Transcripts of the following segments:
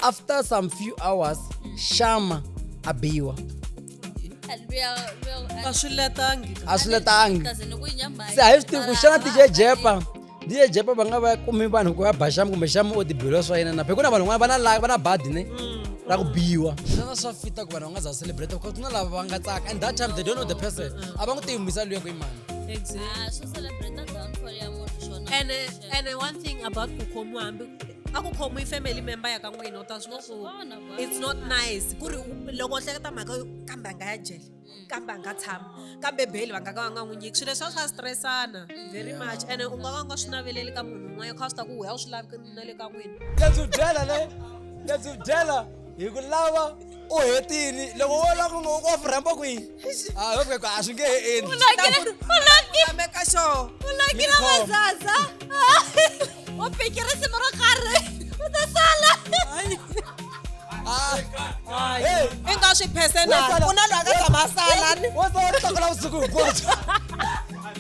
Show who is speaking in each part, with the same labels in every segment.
Speaker 1: After some few hours Shama a biwa.
Speaker 2: A swi letangi.
Speaker 1: A swi letangi. Se a hi swi tivi ku xana DJ Jepa, DJ Jepa va nga va kumi vanhu ku ya ba Shama kumbe Shama o tibeliwa swa yena na. Phela ku na vanhu van'wana va na la va na badi ne ra ku biwa. Sweswo swa fita ku vanhu va nga za celebrate because ku na lava va nga tsaka and that time they don't know the person. A va n'wi tivi muyisa luya ku i mani.
Speaker 2: Exactly.
Speaker 3: Ah, swo celebrate downfall ya munhu xona.
Speaker 2: And one thing about ku khomiwa hambi a ku khomiwi family member ya ka n'wina u ta swi vona ku
Speaker 3: Vona, vona.
Speaker 2: it's not nice ku ri loko u hleketa mhaka yo kambe a nga ya jele kambe a nga tshama kambe beli va nga ka va nga n'wi nyiki swilo leswi swa stressana very much and u nga va u nga swi naveleli ka munhu un'wana kha swi ta ku wehe a wu swi lavi na le ka n'wina.
Speaker 1: Lebyi byela le lebyi byela hi ku lava u hetini loko wo lava ku wa rhamba kwihi a ho fika a swi nge he endli.
Speaker 2: Meka sure.
Speaker 3: U lakile mazaza. U pike risimu ro karhi u ta sala.
Speaker 1: Hey,
Speaker 2: I nga swi personal. Ku na loyi a nga tshama a sala ni.
Speaker 1: Wo sala u tlakula vusiku hinkwabyo.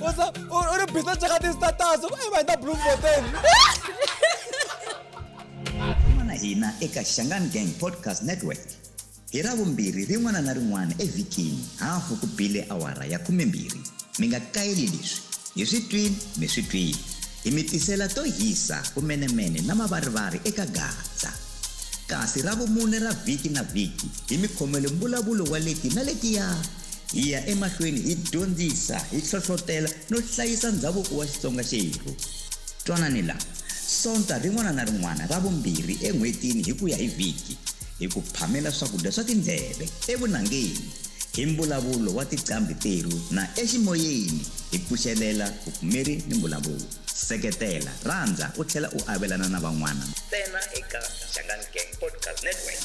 Speaker 1: Wo sala u ri busy no cheka ti-status u ku va hi ta Bloemfontein.
Speaker 4: Famba na hina eka Shangaan Gang Podcast Network hi Ravumbirhi rin'wana na rin'wana evhikini hafu ku bile awara ya khumembirhi. Mi nga kayeli leswi hi swi twile mi swi twile. Hi mi tisela to hisa vumenemene na mavarivari eka Gaza. Kasi Ravumune ra vhiki na vhiki hi mi khomele mbulavulo wa leti na letiya. Hi ya emahlweni hi dyondzisa, hi hlohlotela no hlayisa ndzhavuko wa Xitsonga xerhu. Twanani la, Sonta rin'wana na rin'wana ra vumbirhi en'hwetini hi ku ya hi vhiki, hi ku phamela swakudya swa tindleve evunangeni, hi mbulavulo wa tiqambhi terhu na eximoyeni hi pfuxelela vupfumeri ni mbulavulo. Seketela, rhandza u tlhela u avelana na van'wana ntsena eka Shangaan Gang Podcast Network.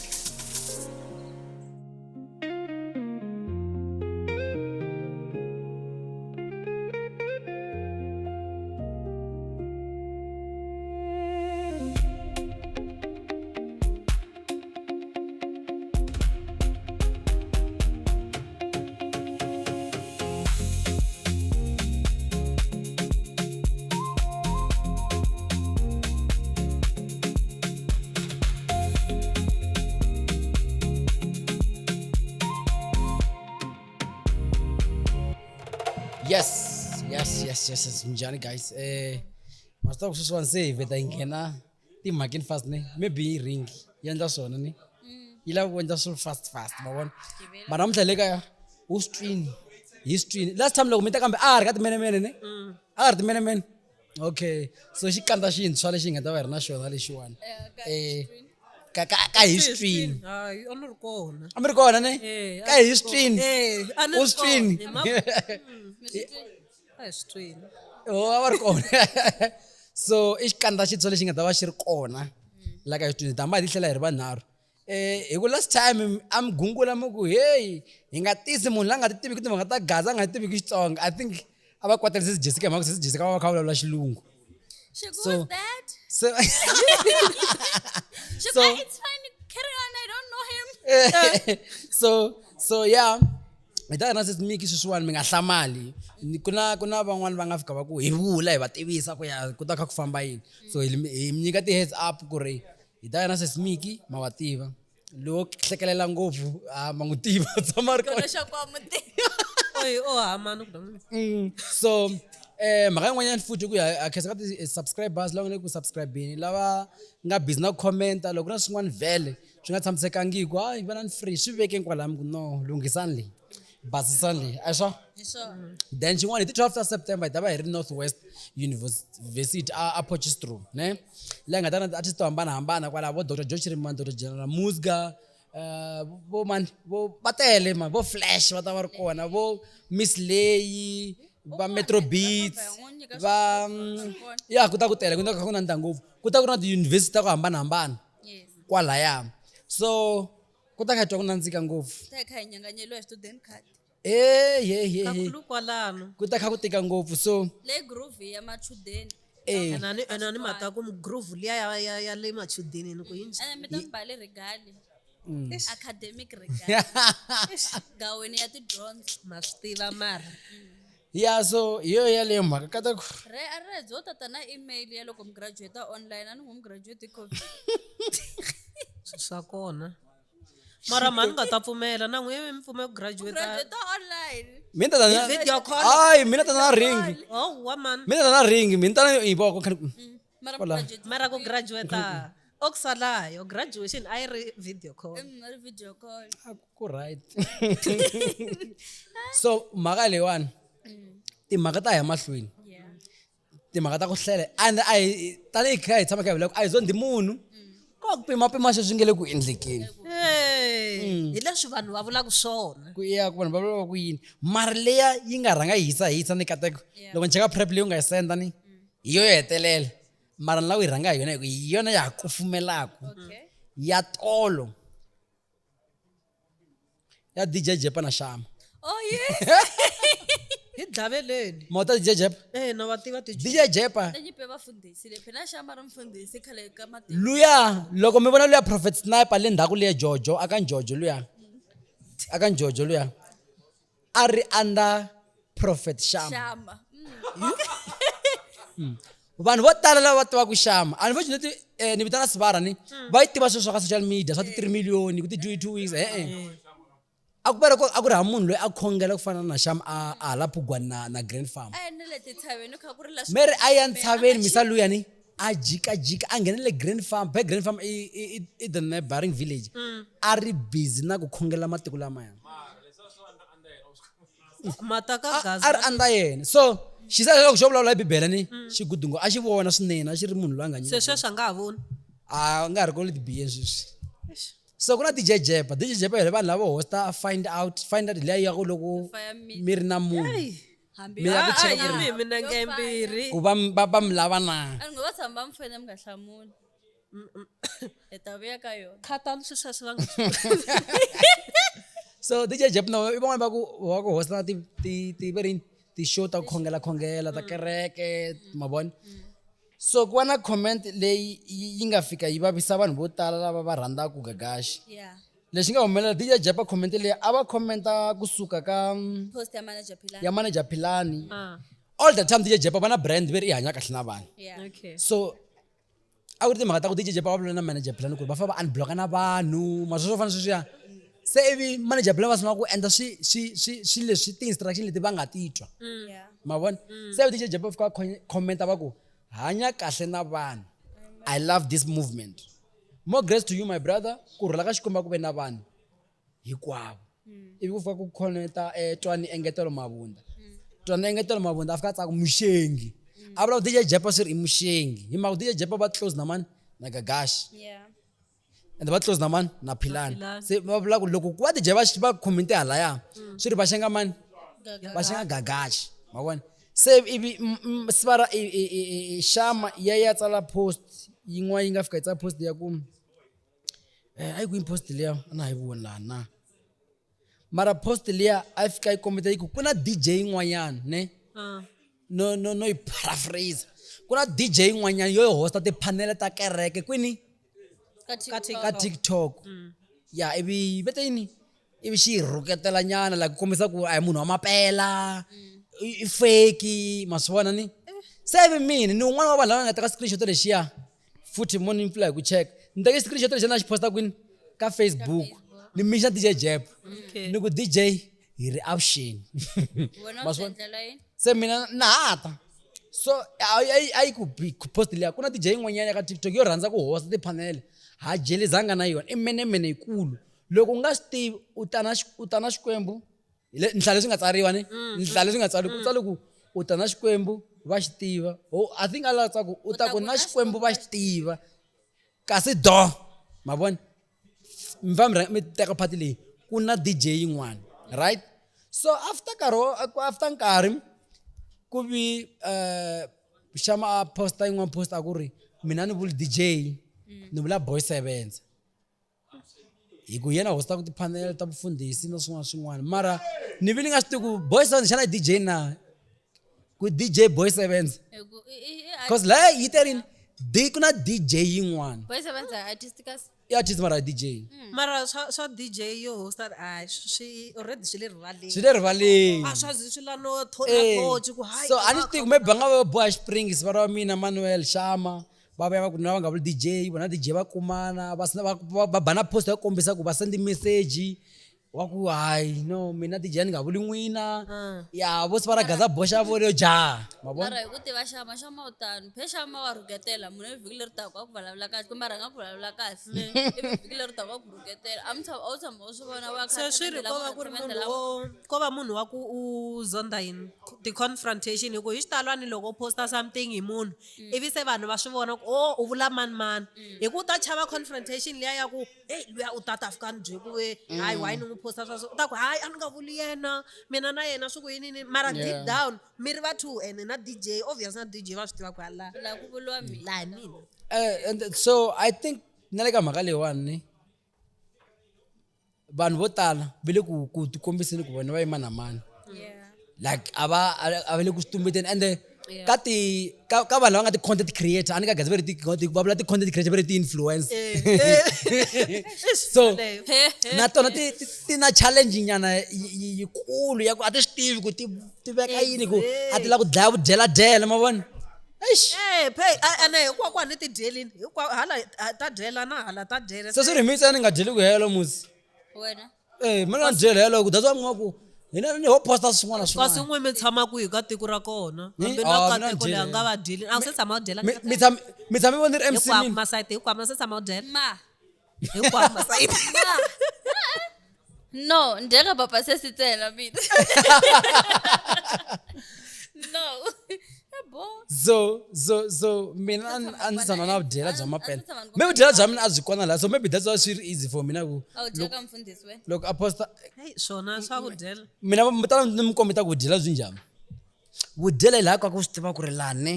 Speaker 1: Yes, yes, yes, yes, yes. Njhani guys? Ma swi tiva ku sweswiwani se hi vheta hi nghena timhakeni fast ne, maybe yi ring yi endla swona ne, yi lava ku endla swilo fast fast ma vona. Mara namuntlha le kaya wu swi twini hi swi twini last time loko mi ta kambe a ha ri ka timenemene ne, a ha ri timenemene. Okay, so xikandza xintshwa lexi hi nga ta va hi ri na xona lexiwani ka ka ka history.
Speaker 2: Hayi, a ni ri kona.
Speaker 1: A mi ri kona ne?
Speaker 2: Eh,
Speaker 1: Ka history.
Speaker 2: Eh, a ni
Speaker 1: U
Speaker 2: ri
Speaker 1: swi twini?
Speaker 2: kona. A hi swi twini.
Speaker 1: Oh, a va ri kona. So i xikandza xintshwa lexi nga ta va xi ri kona la ka history. Hi ta hamba hi ti hlela hi ri vanharhu. Hi ku last time a mi gungula mi ku heyi hi nga tisi munhu la nga ti tiviki timhaka ta Gaza a nga ti tiviki Xitsonga. I think a va kwatela sesi Jessica hi mhaka ku sesi Jessica va va kha va vulavula xilungu.
Speaker 3: She goes
Speaker 1: So
Speaker 3: that.
Speaker 1: so
Speaker 3: She
Speaker 1: so
Speaker 3: goes, it's fine, carry on, I don't know him.
Speaker 1: So yeah. Hi ta na sesi Miki sweswiwani mi nga hlamali. Ku na ku na van'wani va nga fika va ku hi vula hi va tivisa ku ya ku ta kha ku famba yini. So hi mi nyika ti-heads up ku ri hi ta na sesi Miki ma wa tiva. Lowo hlekelela ngopfu a ma n'wi tiva tshama ri kona.
Speaker 3: Xa ku mu tiva.
Speaker 2: Oyi, o hamana ku
Speaker 1: Mm, so mhaka yin'wanyana futhi ku ya a khensa ka ti-subscribers lava nga le ku subscribe-ni lava nga busy na ku commenta loko ku na swin'wana vhele swi nga tshamisekangiki hayi va na ni free swi vekeni kwalaya mi ku no lunghisani leyi basisani leyi a hi swa.
Speaker 3: Hi swona.
Speaker 1: Then xin'wana hi ti 12 ta September hi ta va hi ri North West University a Potchefstroom ne laha hi nga ta na ti-artist to hambanahambana kwalaho vo Doctor Joe Shirimani, Doctor General Muzka, vo mani vo va tele man vo Flash va ta va ri kona vo Miss Leyi va Metro Beats va ya ku ta ku tele ku ta ku na ngopfu ku ta ku ri na ti-university ta ku hambanahambana kwalaya so ku ta kha twa ku nandzika ngopfu.
Speaker 3: Ta kha hi nyanganyeliwa hi student card.
Speaker 1: Eh, ye, ye, ye.
Speaker 2: Kakhulu kwalano.
Speaker 1: Ku ta kha ku tika ngopfu so
Speaker 3: Le groove ya machudeni.
Speaker 1: Eh.
Speaker 2: Ena ni ena ni mhaka ku groove liya ya ya ya le machudeni ni ku yi njhani.
Speaker 3: Ene mi ta mbale regali. Academic regali. Gaweni ya tidyondzo.
Speaker 2: Ma swi tiva mara.
Speaker 1: Ya so hi yo yaleyo mhaka ka ta ku.
Speaker 3: Re a re byo tata na email ya loko mi graduate online a ni ngo mi graduate hi COVID.
Speaker 2: Swa kona. Mara mhani nga ta pfumela na n'wi mi pfumela ku graduate.
Speaker 3: Graduate online.
Speaker 1: Mina tata na
Speaker 2: Hi video call.
Speaker 1: Hayi, mina tata na ring.
Speaker 2: Oh, wa mani.
Speaker 1: Mina tata na ring, mina tata hi voko khani.
Speaker 3: Mara
Speaker 1: Hola.
Speaker 3: graduate.
Speaker 2: Mara ku graduate okusalayo graduation a yi ri video call.
Speaker 3: Ri video call.
Speaker 1: Ah, ku right. So mhaka leyiwani timhaka ta ya mahlweni.
Speaker 3: Yeah.
Speaker 1: Timhaka ta ku hlela and a hi tanihi kha hi tshama kha hi vula ku a hi zondi munhu. Ko ku pimapima sweswi nge le ku endlekeni.
Speaker 2: Hey, hi leswi vanhu va vulaka swona.
Speaker 1: Ku ya ku vanhu va vula ku yini. Mara leya yi nga rhanga yi hisa hisa ni kateko. Loko ni cheka prep leyi u nga yi senda ni hi yo hetelela. Mara ni lava ku yi rhanga hi yona hi ku hi yona ya ha kufumelaku.
Speaker 3: Okay.
Speaker 1: Ya tolo. Ya DJ Jepa na Shama.
Speaker 3: Oh yes.
Speaker 2: Hi dlaveleni.
Speaker 1: Mota DJ Jepa.
Speaker 2: Eh, na va tiva ti
Speaker 1: DJ Jepa.
Speaker 3: Ta nyimpi ya vafundhisi le phela Shama ri mufundhisi khale ka mati.
Speaker 1: Luya loko mi vona luya Prophet Sniper le ndzhaku liya Jojo aka Jojo luya. Aka Jojo luya. A ri under Prophet Shama.
Speaker 3: Shama.
Speaker 1: Vanhu vo tala lava va tivaka Shama, unfortunately ni vitana Sivara ni va yi tiva sweswo swa ka social media swa ti 3 million ku ti due 2 weeks eh. A ku vele a ku ri ha munhu loyi a khongela ku fana na Shama a hala Phugwani na Grand Farm.
Speaker 3: A ya le titshaveni kha ku ri la
Speaker 1: Mary a ya ntshaveni misa luya ni a jika jika a nghenele Grand Farm, be Grand Farm i the neighboring village. A ri busy na ku khongela matiko lamaya.
Speaker 2: Mataka gaza.
Speaker 1: A ri under yena. So xi sa loko xo vulavula hi Bibele ni xi gudungo a xi vona swinene a xi ri munhu loyi a nga nyika.
Speaker 2: Se sweswi a nga ha voni.
Speaker 1: A nga ri kole tibiyeni sweswi. So ku na DJ Jepa, DJ Jepa hi vanhu lava hosta find out liya ya ku loko mi ri na munhu.
Speaker 3: Hambi
Speaker 1: Mi ya ku
Speaker 2: A
Speaker 1: cheka ku ri
Speaker 2: yimi minenge yimbirhi.
Speaker 1: ku va mi lava na.
Speaker 3: A ni ngo va tshama va mi fona mi nga hlamuli. Hi ta vuya ka yona.
Speaker 2: Khatani swi sweswi va nga
Speaker 1: So DJ Jepa na i van'wani va ku hosta ti va ri yini? Ti-show ta ku khongela khongela ta kereke ma vona. So ku va na comment leyi yi nga fika yi vavisa vanhu vo tala lava va rhandzaka ku gagaxa.
Speaker 3: Yeah.
Speaker 1: Lexi nga humelela DJ Jepa comment leyi a va commenta kusuka ka
Speaker 3: post ya manager Philani.
Speaker 1: Ya manager Philani. All the time DJ Jepa va na brand veri i hanya kahle na vanhu.
Speaker 3: Yeah.
Speaker 2: Okay.
Speaker 1: So a ku ri timhaka ta ku DJ Jepa va vulavula na manager Philani ku ri va fanele va unblocka na vanhu, ma sweswo fana sweswiya. Se ivi manager Philani va sungula ku endla swi leswi ti-instruction leti va nga titwa.
Speaker 3: Yeah.
Speaker 1: Ma vona? Se ivi DJ Jepa va fika va commenta va ku hanya kahle na vanhu. I love this movement. More grace to you my brother, ku rhula ka Xikwembu ku ve na vanhu hinkwavo. Ivi ku fika ku khoneta Twani Engetelo Mabunda. Twani Engetelo Mabunda a fika a tsaka muxengi. A vula ku DJ Jepa swi ri i muxengi. Hi mhaka ku DJ Jepa va close na mani na Gagashi.
Speaker 3: Yeah.
Speaker 1: And va close na mani na Philani.
Speaker 2: Philani.
Speaker 1: Se va vula ku loko ku va DJ va comment halaya, swi ri va xenga mani? Va xenga Gagashi. Ma vona? Se ivi Sivara Shama ya ya tsala post yin'wana yi nga fika yi tsala post ya ku a yi kwini post liya a na ha yi voni laha na. Mara post liya a yi fika yi kombeta yi ku ku na DJ yin'wanyana ne? No, no, no yi paraphrase. Ku na DJ yin'wanyana yo hosta tiphanele ta kereke kwini?
Speaker 3: Ka TikTok.
Speaker 1: Ka TikTok. Ya ivi vete yini? Ivi xi yi rhuketela nyana like ku kombisa ku a hi munhu wa mapela, i fake, ma swi vona ni? Se ivi mina ni un'wana wa vanhu lava nga teka screenshot lexiya futhi mo ni pfula hi ku check. Ni teke screenshot lexiya na xi posta kwini? Ka Facebook. Ni mixa DJ Jepa.
Speaker 2: Okay.
Speaker 1: Ni ku DJ hi ri avuxeni.
Speaker 3: Wena
Speaker 1: Ma
Speaker 3: u
Speaker 1: swi vona?
Speaker 3: endlela yini?
Speaker 1: Se mina na ha ta. So a yi ku post liya ku na DJ yin'wanyana ka TikTok yo rhandza ku hosta tiphanele. Ha jelezanga na yona i menemene yikulu. Loko u nga swi tivi u ta na u ta na Xikwembu. Nhlaya leswi nga tsariwa ni? Nhlaya leswi nga tsariwa, ku tsale ku u ta na Xikwembu va xi tiva. Oh, I think a lava tsa ku u ta ku na Xikwembu va xi tiva. Kasi do, ma vona? Mi fa mi teka part leyi ku na DJ yin'wana, right? So after nkarhi after nkarhi ku vi Shama a posta yin'wana post a ku ri mina ni vuli DJ ni vula Boy Sevenza. Hi ku yena hosta ku tiphanele ta vufundhisi na swin'wana swin'wana. Mara ni vi ni nga swi tivi ku Boy Sevenza xana i DJ na? Ku DJ Boy Sevenza. Cause la yi terini ku na DJ yin'wana.
Speaker 3: Boy Sevenza artist kasi?
Speaker 1: I artist mara DJ.
Speaker 2: Mara swa DJ yo hosta a swi already swi le rivaleni.
Speaker 1: Swi le rivaleni.
Speaker 2: A swa zi swi la no thona coach ku hayi.
Speaker 1: So a ni swi tivi maybe va nga va boha Springs va ra mina Manuel Shama. Va vuya va ku na va nga vuli DJ, vona DJ va kumana, va va va ba na post ya ku kombisa ku va send message wa ku hayi no mina DJ a ni nga vuli n'wina. Ya vo va ra gaza boxa vo yo jaha. Ma vona?
Speaker 3: Mara hi ku tiva Xama, Xama u tano. Phe Xama wa rhuketela munhu vhiki leri taka a ku vulavula kahle kumbe a rhanga ku vulavula kahle ivi vhiki leri taka a ku rhuketela. A mi tshama a wu tshama u swi vona wa
Speaker 2: Se swi ri ko va ku ri munhu wo ko va munhu wa ku u zonda yini ti-confrontation hi ku hi xitalo a ni loko u posta something hi munhu ivi se vanhu va swi vona ku o u vula mani mani hi ku u ta chava confrontation liya ya ku eyi luya u ta ta fika a ni byele ku ve hayi why ni n'wi posta swa so u ta ku hayi a ni nga vuli yena mina na yena swi ku yini yini mara deep down mi ri va two ene na DJ obvious na DJ va swi tiva ku hala
Speaker 3: laha ku vuriwa mina
Speaker 2: laha hi mina.
Speaker 1: And so I think na le ka mhaka leyiwani ni vanhu vo tala va le ku ku tikombiseni ku vona va yima na mani. Like a va a va le ku swi tumbeteni ende ka ti ka ka vanhu lava nga ti-content creator a ni ka gaza va ri ti va vula ti-content creator va ri ti-influencer. So na tona ti ti ti na challenge nyana yikulu ya ku a ti swi tivi ku ti ti veka yini ku a ti lava ku dlaya vudyeladyela ma vona. Eish.
Speaker 2: Eh, phe ene hinkwako a ni ti dyelini hinkwako hala ta dyela na hala ta dyela.
Speaker 1: Se swi ri mi ntsena ni nga dyeli ku helo musi.
Speaker 3: Wena.
Speaker 1: Eh, mina ni byela helo ku that's why nga ku hina ni ho posta swin'wana
Speaker 2: Kasi
Speaker 1: swin'wana.
Speaker 2: n'we mi tshama kwihi ka tiko ra kona
Speaker 1: Ni-
Speaker 2: hambi na
Speaker 1: ah, mina
Speaker 2: kateko leyi a
Speaker 1: dyela.
Speaker 2: nga va dyeli a wu se tshama u dyela
Speaker 1: Mi tshame mi tshame vo ni ri MC
Speaker 2: hinkwako
Speaker 1: mina.
Speaker 2: masayiti hinkwako ma se tshama u dyela
Speaker 3: Ma.
Speaker 2: hinkwako masayiti.
Speaker 3: No, ndyeka papa se si ntsena mina. No. Bo.
Speaker 1: So so so mina a ndzi tshama na vudyela bya
Speaker 3: A
Speaker 1: mapela.
Speaker 3: ndzi tshama ni
Speaker 1: Maybe vudyela bya mina a byi kona laha so maybe that's why swi ri easy for mina ku
Speaker 3: A wu dyeka mfundhisi wena.
Speaker 1: loko a posta
Speaker 2: Hey, swona swa ku dyela.
Speaker 1: mina mi ta ni mi kombeta ku vudyela byi njhani. Vudyela hi laha ka ku swi tiva ku ri lani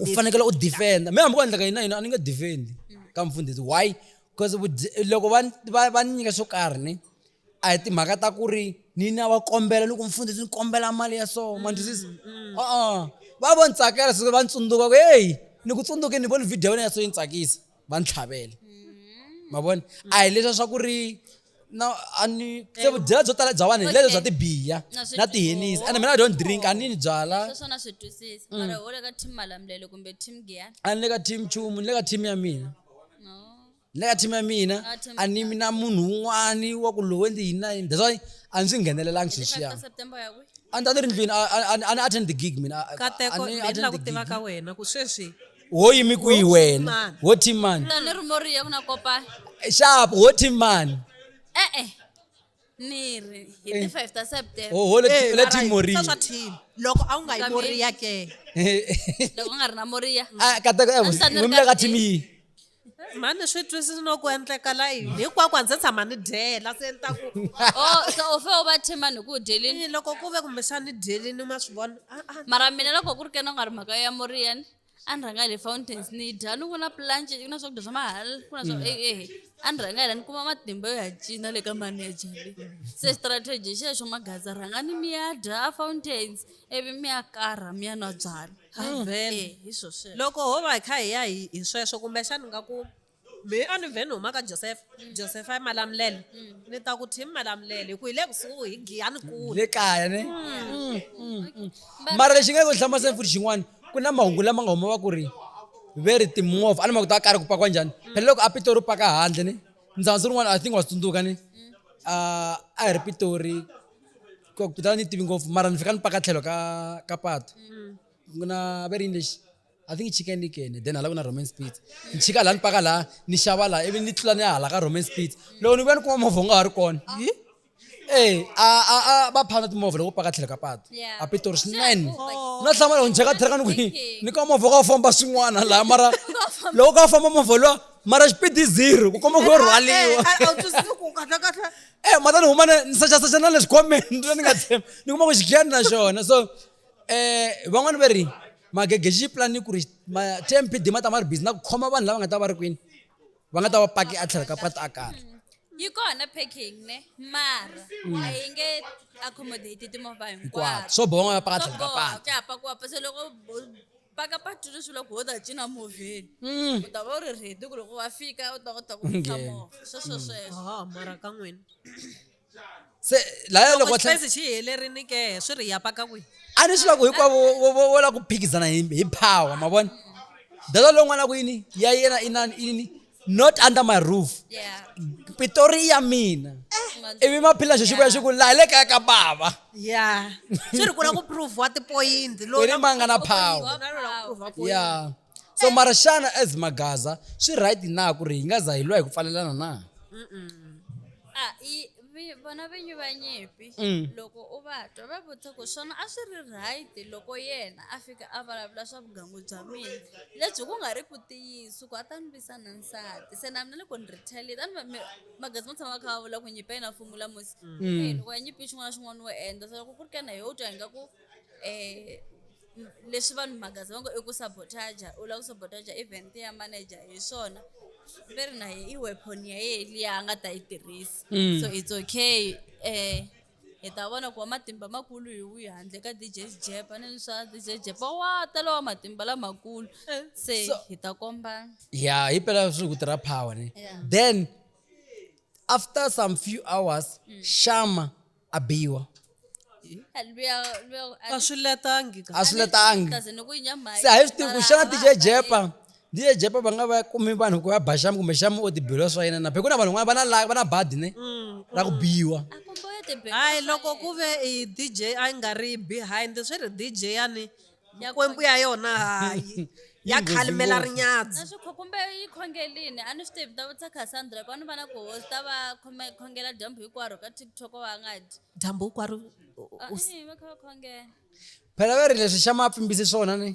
Speaker 1: u fanekele u defend. Mina hambi ko endleka yini na yini a ni nge defend ka mfundhisi. Why? Because loko va va va ni nyika xo karhi ni a hi timhaka ta ku ri ni na va kombela ni ku mfundhisi ni kombela mali ya so ma twisisa. Uh-uh. Va vo ni tsakela se va ni tsundzuka ku hey ni ku tsundzuke ni vone video ya wena ya so yi ni tsakisa va ni tlhavela. Ma vona? A hi leswiya swa ku ri na a ni se vudyela byo tala bya vanhu hi lebyo bya tibiya
Speaker 3: Na swi
Speaker 1: na tihenisi ende mina I don't drink a ni ni byala.
Speaker 3: Sweswo na swi twisisa. Mara ho le ka team Malamulele kumbe team Giyani.
Speaker 1: A ni le ka team Chumu ni le ka team ya mina.
Speaker 3: No.
Speaker 1: Ni le ka team ya mina
Speaker 3: Ah, team
Speaker 1: a ni na munhu un'wani wa ku lowu endli yini na yini that's why a ndzi nghenelelangi sweswiya.
Speaker 3: 5 ta September ya kwihi?
Speaker 1: A ni ta ni ri ndlwini a ni attend the gig mina. A
Speaker 2: Kateko
Speaker 1: ni
Speaker 2: mi
Speaker 1: attend
Speaker 2: la ku
Speaker 1: the
Speaker 2: tiva
Speaker 1: gig.
Speaker 2: ka wena ku sweswi
Speaker 1: Ho yimi kwihi wena?
Speaker 2: man.
Speaker 1: Ho team man.
Speaker 3: Ta ni ri Moriya ku na kopana.
Speaker 1: Sharp ho team man.
Speaker 3: E-e. Ni ri hi ti 5 ta September.
Speaker 1: Ho ho le
Speaker 2: Eh,
Speaker 1: le
Speaker 2: mara
Speaker 1: team Moriya.
Speaker 2: swa team loko a wu nga yi
Speaker 3: Kambe-
Speaker 2: Moriya ke.
Speaker 3: Loko u nga ri na Moriya.
Speaker 1: Ah kateko eh
Speaker 3: A ni ta ni ri
Speaker 1: mi le ka
Speaker 3: ka
Speaker 1: team yihi?
Speaker 2: Mhani swi twisisi no ku endleka la yini hinkwako a ndzi tshama ni dyela se ni ta ku
Speaker 3: Oh, so u fe u va team mani hi ku u dyelini.
Speaker 2: Ni loko ku ve kumbexani ni dyelini ma swi vona a a
Speaker 3: Mara mina loko ku ri kena ku nga ri mhaka ya Moriya ni a ni rhanga hi le Fountains ni dya ni ku na planche ku na swakudya swa mahala ku na swa eh a ni rhanga hi la ni kuma matimba yo ya cina le ka manager le. Se strategy xexo magaza rhangani mi ya dya a Fountains ivi mi ya karha mi ya nwa byalwa.
Speaker 2: Vhele.
Speaker 3: Eh, hi swo sweswo.
Speaker 2: Loko ho va hi kha hi ya hi hi sweswo kumbexani nga ku me a ni vhe ni huma ka Joseph Joseph a Malamulele ni ta ku team Malamulele hi ku hi le kusuhi hi Giyani kule.
Speaker 1: Le kaya ne. Mara lexi nga ku hlamusela futhi xin'wana ku na mahungu lama nga huma va ku ri ve ri timovha a ni ma ku ta karhi ku pakiwa njhani. Phela loko a Pitori u paka handle ni ndza rin'wana I think wa swi tsundzuka ni a hi ri Pitori ku tala ni tivi ngopfu mara ni fika ni paka tlhelo ka ka patu. Ku na ve ri yini lexi I think Chicken Licken then hala ku na Romance Pizza. Ni chika laha ni paka laha ni xava laha ivi ni tlula ni ya hala ka Romance Pizza. Loko ni vuya ni kuma movha wu nga ha ri kona. Eh a a a va phana timovha loko u paka tlhelo ka patu.
Speaker 3: Yeah.
Speaker 1: A Pitori swinene. Na hlamala loko ni cheka thiraka ni ku ni kuma movha ka wu famba swin'wana laha mara loko ka wu famba movha luwa mara xipidi zero ku komba ku yo rhwaliwa.
Speaker 2: A wu twisisi ku kahle kahle.
Speaker 1: Eh mata ni huma ni sachasacha na le xikhwameni ni nga tshembi ni kuma ku xigiyani na xona so van'wani va ri magege xi pulani ku ri ma TMPD ma ta ma ri busy na ku khoma vanhu lava nga ta va ri kwini va nga ta va paki a tlhelo ka patu a karhi.
Speaker 3: Yi kona packing ne mara a yi nge accommodate timovha
Speaker 1: Hinkwato
Speaker 3: hinkwato.
Speaker 1: swo boha van'wana va paka
Speaker 3: Swo
Speaker 1: tlhelo ka
Speaker 3: boha
Speaker 1: patu.
Speaker 3: ku ya pakiwa se loko paka patu leswi vula ku ho ta cina movheni. U ta va u ri ready ku loko va fika u ta kota ku yisa
Speaker 1: Nghena.
Speaker 3: movha sweswo sweswo.
Speaker 2: Ha mara ka n'wina.
Speaker 1: Se laya loko
Speaker 2: Loko
Speaker 1: tlhela
Speaker 2: space xi helerini ke swi ri ya paka kwihi?
Speaker 1: a ni swi lava ku hinkwavo vo vo vo lava ku phikizana hi hi power ma vona. Data lowun'wana ku yini ya yena inani ini not under my roof.
Speaker 3: Yeah.
Speaker 1: Pitori ya mina. Ivi maphila xo xi vuya xi ku laha hi le kaya ka bava.
Speaker 2: Ya swi ri ku na ku prove-wa tipoyinti.
Speaker 1: Wena ma nga na power. Yeah. So mara xana as Magaza swi right na ku ri hi nga za hi lwa hi ku pfalelana na?
Speaker 3: A i vona vinyi va nyimpi loko u va twa va vutisa ku swona a swi ri right loko yena a fika a vulavula swa vugangu bya mina lebyi ku nga ri ku ntiyiso ku a ta ni lwisa na nsati, se na mina loko ni retaliate a ni Magaza ma tshama va kha va vula ku nyimpi a yi na fomula musi. Loko ya nyimpi xin'wana na xin'wana wo endla, se loko ku ri ka na yena u twa ingaku leswi vanhu Magaza va ngo i ku sabotage, u lava ku sabotage event ya manager hi swona ve ri na ye i weapon ya ye liya a nga ta yi tirhisa. So it's okay, hi ta vona ku wa matimba makulu hi wihi handle ka DJ Jepa ni swa DJ Jepa wa ta lowa matimba lamakulu, se hi ta komba.
Speaker 1: Ya hi phela swi ku tirha power ne.
Speaker 3: Yeah.
Speaker 1: Then after some few hours Shama a biwa.
Speaker 2: A swi letangi ka.
Speaker 1: A swi letangi. Se a hi swi tivi ku xana DJ Jepa, DJ Jepa va nga va kumi vanhu ku ya ba Shama kumbe Shama o tibeliwa swa yena na. Phela ku na vanhu van'wana va na badi ne ra ku biwa.
Speaker 2: Hayi loko ku ve i DJ a yi nga ri behind swi ri DJ yani mikwembu ya yona hayi ya
Speaker 1: Yi nghozi
Speaker 2: khalimela
Speaker 1: ngopfu.
Speaker 2: rinyadzi.
Speaker 3: Na swi kumbe yi khongelini a ni swi tivi, ta vutisa Cassandra ku a ni va na ku hosi ta va khongela dyambu hinkwaro ka TikTok va nga dyi.
Speaker 2: Dyambu hinkwaro
Speaker 3: Ah, va kha va khongela.
Speaker 1: Phela va ri leswi Shama a pfimbise swona ni.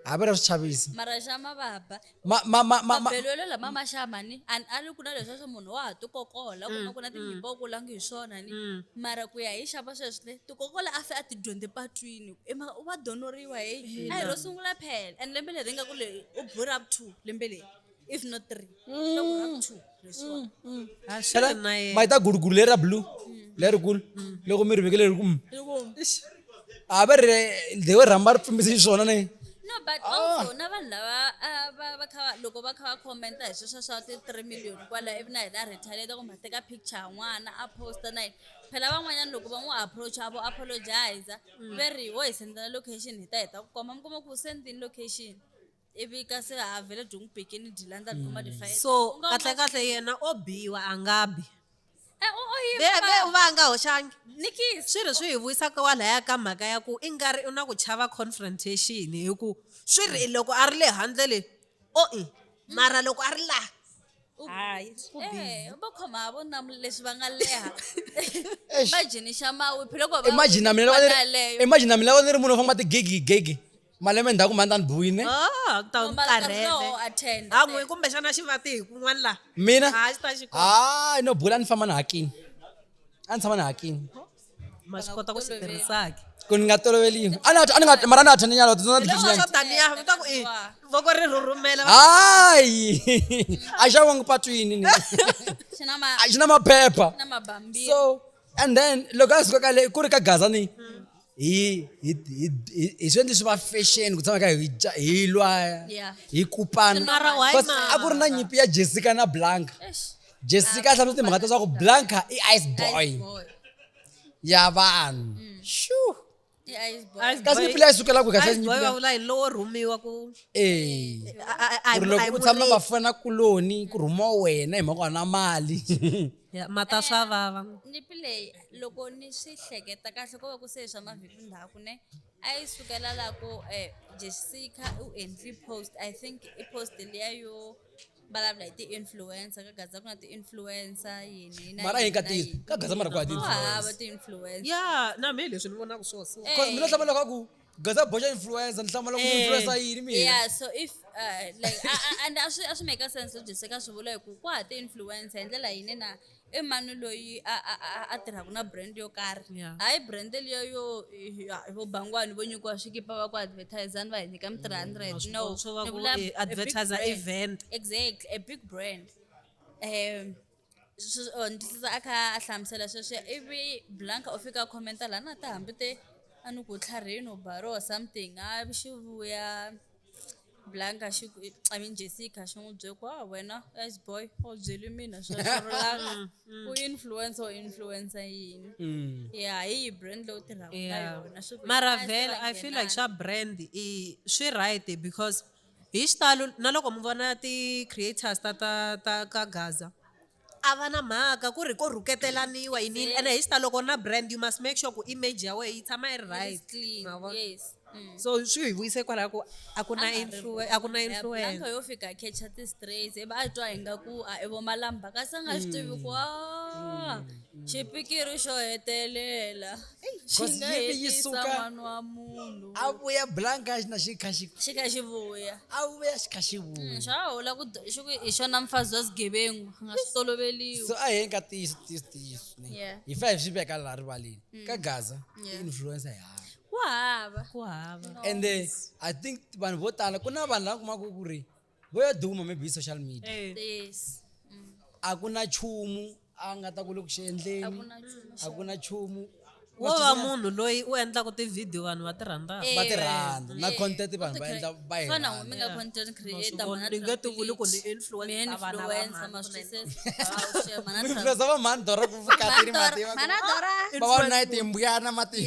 Speaker 1: A va ri swi chavisi.
Speaker 3: Mara Shama va ba.
Speaker 1: Ma, ma, ma, ma, ma.
Speaker 3: Mabelwelo lama ma Shama ni, a ni ali ku na leswiya swa munhu wa ha tikokola, kuma ku na tinyimpi u kulangi hi swona ni. Mara ku ya hi Shama sweswi le, tikokola a fe a ti dyondze patwini. I mhaka u va donoriwa hey. A hi ro sungula phela. And lembe leri nga ku le u bura up 2 lembe leri, if not 3. Loko up 2 leswiwa.
Speaker 2: A swi
Speaker 1: Phela
Speaker 2: ri na yena.
Speaker 1: ma yi ta gulugulu leri ra blue lerikulu loko mi ri vekele ri ku
Speaker 3: Ish.
Speaker 1: A va ri the way rhamba ri pfimbise xiswona ne.
Speaker 3: No, but also na vanhu lava va kha va, loko va kha va commenta hi sweswo swa ti 3 million kwala ivi na hina retaliate kumbe a teka picture ya n'wana a posta na yena. Phela van'wanyana loko va n'wi approach a vo apologize ve ri wo hi sendela location hi ta hi ta ku komba, mi kuma ku sendini location ivi ka se ha vhele byi n'wi pikini byi landza byi kuma ti-file.
Speaker 2: So
Speaker 3: U nga
Speaker 2: kahle kahle yena o biwa a nga bi.
Speaker 3: O, o yi
Speaker 2: Ve,
Speaker 3: va
Speaker 2: ve u va a nga hoxangi.
Speaker 3: Nikisi.
Speaker 2: Swi ri swi hi vuyisaka kwalaya ka mhaka ya ku i nga ri u na ku chava confrontation hi ku swi ri loko a ri le handle le o i mara loko a ri laha hayi ku busy.
Speaker 3: Va khoma ha vona leswi va nga leha. Imagine Shama u phela loko va
Speaker 1: Imagine na mina loko ni ri-
Speaker 3: yaleyo.
Speaker 1: imagine na mina loko ni ri munhu wo famba tigigi gigi malembe ndzhaku mhani ta ni buwini.
Speaker 2: Ah, ta n'wi
Speaker 3: Komba nkarhi
Speaker 2: karhele.
Speaker 3: lowo attend.
Speaker 2: Ha n'wi kumbexana xi va ti hi kun'wana laha.
Speaker 1: Mina?
Speaker 2: Ha, xi ta xi kota.
Speaker 1: Hayi, no bula a ni famba na hakini. A ni tshama na hakini.
Speaker 2: Ma swi kota ku xi tirhisa ke.
Speaker 1: Ku ni nga toloveliwi. A ni a ni nga mara a ni attend nyana, ti
Speaker 2: Leswi swa taniya, mi ta ku i voko ri rhurhumela.
Speaker 1: Hayi. A xa wangi patwini ni.
Speaker 3: Xi na ma-
Speaker 1: A xi na maphepha.
Speaker 3: xi na mabambi.
Speaker 1: So and then loko a suka ka le ku ri ka Gaza ni hi swi endli swi va fashion ku tshama ka hi hi lwa,
Speaker 3: Yeah.
Speaker 1: hi kupana.
Speaker 2: Mara why
Speaker 1: Because
Speaker 2: ma-
Speaker 1: a ku ri na nyimpi ya Jessica na Blanca.
Speaker 3: Eish.
Speaker 1: Jessica a hlamusela timhaka ta swa ku Blanca i ice boy.
Speaker 3: Ice boy.
Speaker 1: Ya vanhu. Shoo.
Speaker 3: I ice boy.
Speaker 2: Ice
Speaker 1: Kasi
Speaker 2: boy.
Speaker 1: nyimpi leyi sukela kwihi kahle
Speaker 2: Ice boy
Speaker 1: nyimpi
Speaker 2: va
Speaker 1: leyi?
Speaker 2: vula hi lowo rhumiwa ku
Speaker 1: Eh.
Speaker 2: a
Speaker 1: Ku ri
Speaker 2: a
Speaker 1: loko
Speaker 2: hi
Speaker 1: u tshama
Speaker 2: murimi.
Speaker 1: vafana kuloni ku rhumiwa wena hi mhaka u na mali.
Speaker 2: Ya, mata swa vava.
Speaker 3: Nyimpi leyi loko ni swi hleketa kahle ko va ku se swa mavhiki ndzhaku ne a yi sukela la ku Jessica u endli post, I think i post liya yo vulavula hi ti-influencer ka Gaza ku na ti-influencer yini na
Speaker 1: Mara a yi
Speaker 3: yini na
Speaker 1: nkatisi.
Speaker 3: yini.
Speaker 1: Ka Gaza mara ku hava
Speaker 3: Ku
Speaker 1: ti-influencer.
Speaker 3: hava ti-influencer.
Speaker 2: Ya, na mina leswi ni vonaka swona so.
Speaker 1: Because mina hlamala ka ku Gaza boxa influencer, ni hlamala ku influencer yini mina.
Speaker 3: Yeah, so if like and a swi make sense leswi Jessica swi vula hi ku ku ha ti-influencer hi ndlela yini na i mani loyi a tirhaka na brand yo karhi.
Speaker 2: Yeah.
Speaker 3: Hayi brand liya yo vo bangwani vo nyikiwa swikipa va ku advertise-ani va hi nyika mi 300.
Speaker 2: Swi
Speaker 3: No,
Speaker 2: swo va
Speaker 3: ni
Speaker 2: ku
Speaker 3: vula
Speaker 2: i
Speaker 3: a big
Speaker 2: advertise
Speaker 3: brand.
Speaker 2: event.
Speaker 3: Exactly, a big brand. Ni twisisa a kha a hlamusela sweswo ivi Blanca u fika a commenta laha na ta hambi te a ni ku tlharihini u ba or something a xi vuya Blanca xi ku, I mean Jessica xi n'wi byele ku, ah, wena ice boy u byeli mina sweswo ri u influencer u influencer yini. Yeah, hi yi brand leyi u tirhaka na
Speaker 2: Yeah.
Speaker 3: yona swi ku
Speaker 2: Mara
Speaker 3: a se
Speaker 2: vhele
Speaker 3: va
Speaker 2: I feel like
Speaker 3: nghenana.
Speaker 2: swa brand i swi right because Hi xitalo na loko mi vona ti-creators ta ka Gaza a va na mhaka ku ri ko rhuketelaniwa yiniyini ene hi xitalo loko u ri na brand you must make sure ku image ya wena yi tshama yi ri right.
Speaker 3: Clean.
Speaker 2: Ma vona?
Speaker 3: Yes.
Speaker 2: So swi hi vuyise kwalaho ku a ku na a ku na influence.
Speaker 3: Blanco yo fika catch ti-strays ivi a twa ingaku a i vo malamba kasi a nga swi tivi ku a xipikiri xo hetelela xi
Speaker 1: Cause
Speaker 3: nga
Speaker 1: yi vi yi
Speaker 3: hetisa
Speaker 1: suka-
Speaker 3: n'wana wa munhu
Speaker 1: A vuya Blanca na xi kha xi
Speaker 3: xi kha xi vuya.
Speaker 1: A vuya xi kha xi vuya.
Speaker 3: Xa hola ku xi ku hi xona mfazi wa swigevengu a nga swi toloveliwi.
Speaker 1: So a hi yeni ka ntiyiso ntiyiso ntiyiso ne.
Speaker 3: Yeah.
Speaker 1: Hi fanele hi swi veka laha rivaleni. Ka Gaza influencer hi hava.
Speaker 3: Ku hava.
Speaker 2: Ku hava.
Speaker 1: And I think vanhu vo tala ku na vanhu lava kumaka ku ri vo ya duma maybe hi social media.
Speaker 3: Yes.
Speaker 1: A ku na nchumu a nga ta ku le ku xi endleni.
Speaker 3: A ku na nchumu.
Speaker 1: A ku na nchumu.
Speaker 2: Wo va munhu loyi u endlaka ti-video vanhu va ti rhandzaka.
Speaker 1: Va ti rhandza na content vanhu va endla va yi
Speaker 3: Fana
Speaker 1: rhandza.
Speaker 3: mi nga content creator
Speaker 2: Swivona, ni nge ti vuli ku ni influencer
Speaker 3: mi
Speaker 2: vana va
Speaker 3: influencer
Speaker 2: mhani
Speaker 3: ma swi twisisa. Hawu, shame, mana
Speaker 1: Mi influencer va mhani Dora ku vukati ri mativa.
Speaker 3: Mana Dora.
Speaker 1: Va va na timbuyana mati.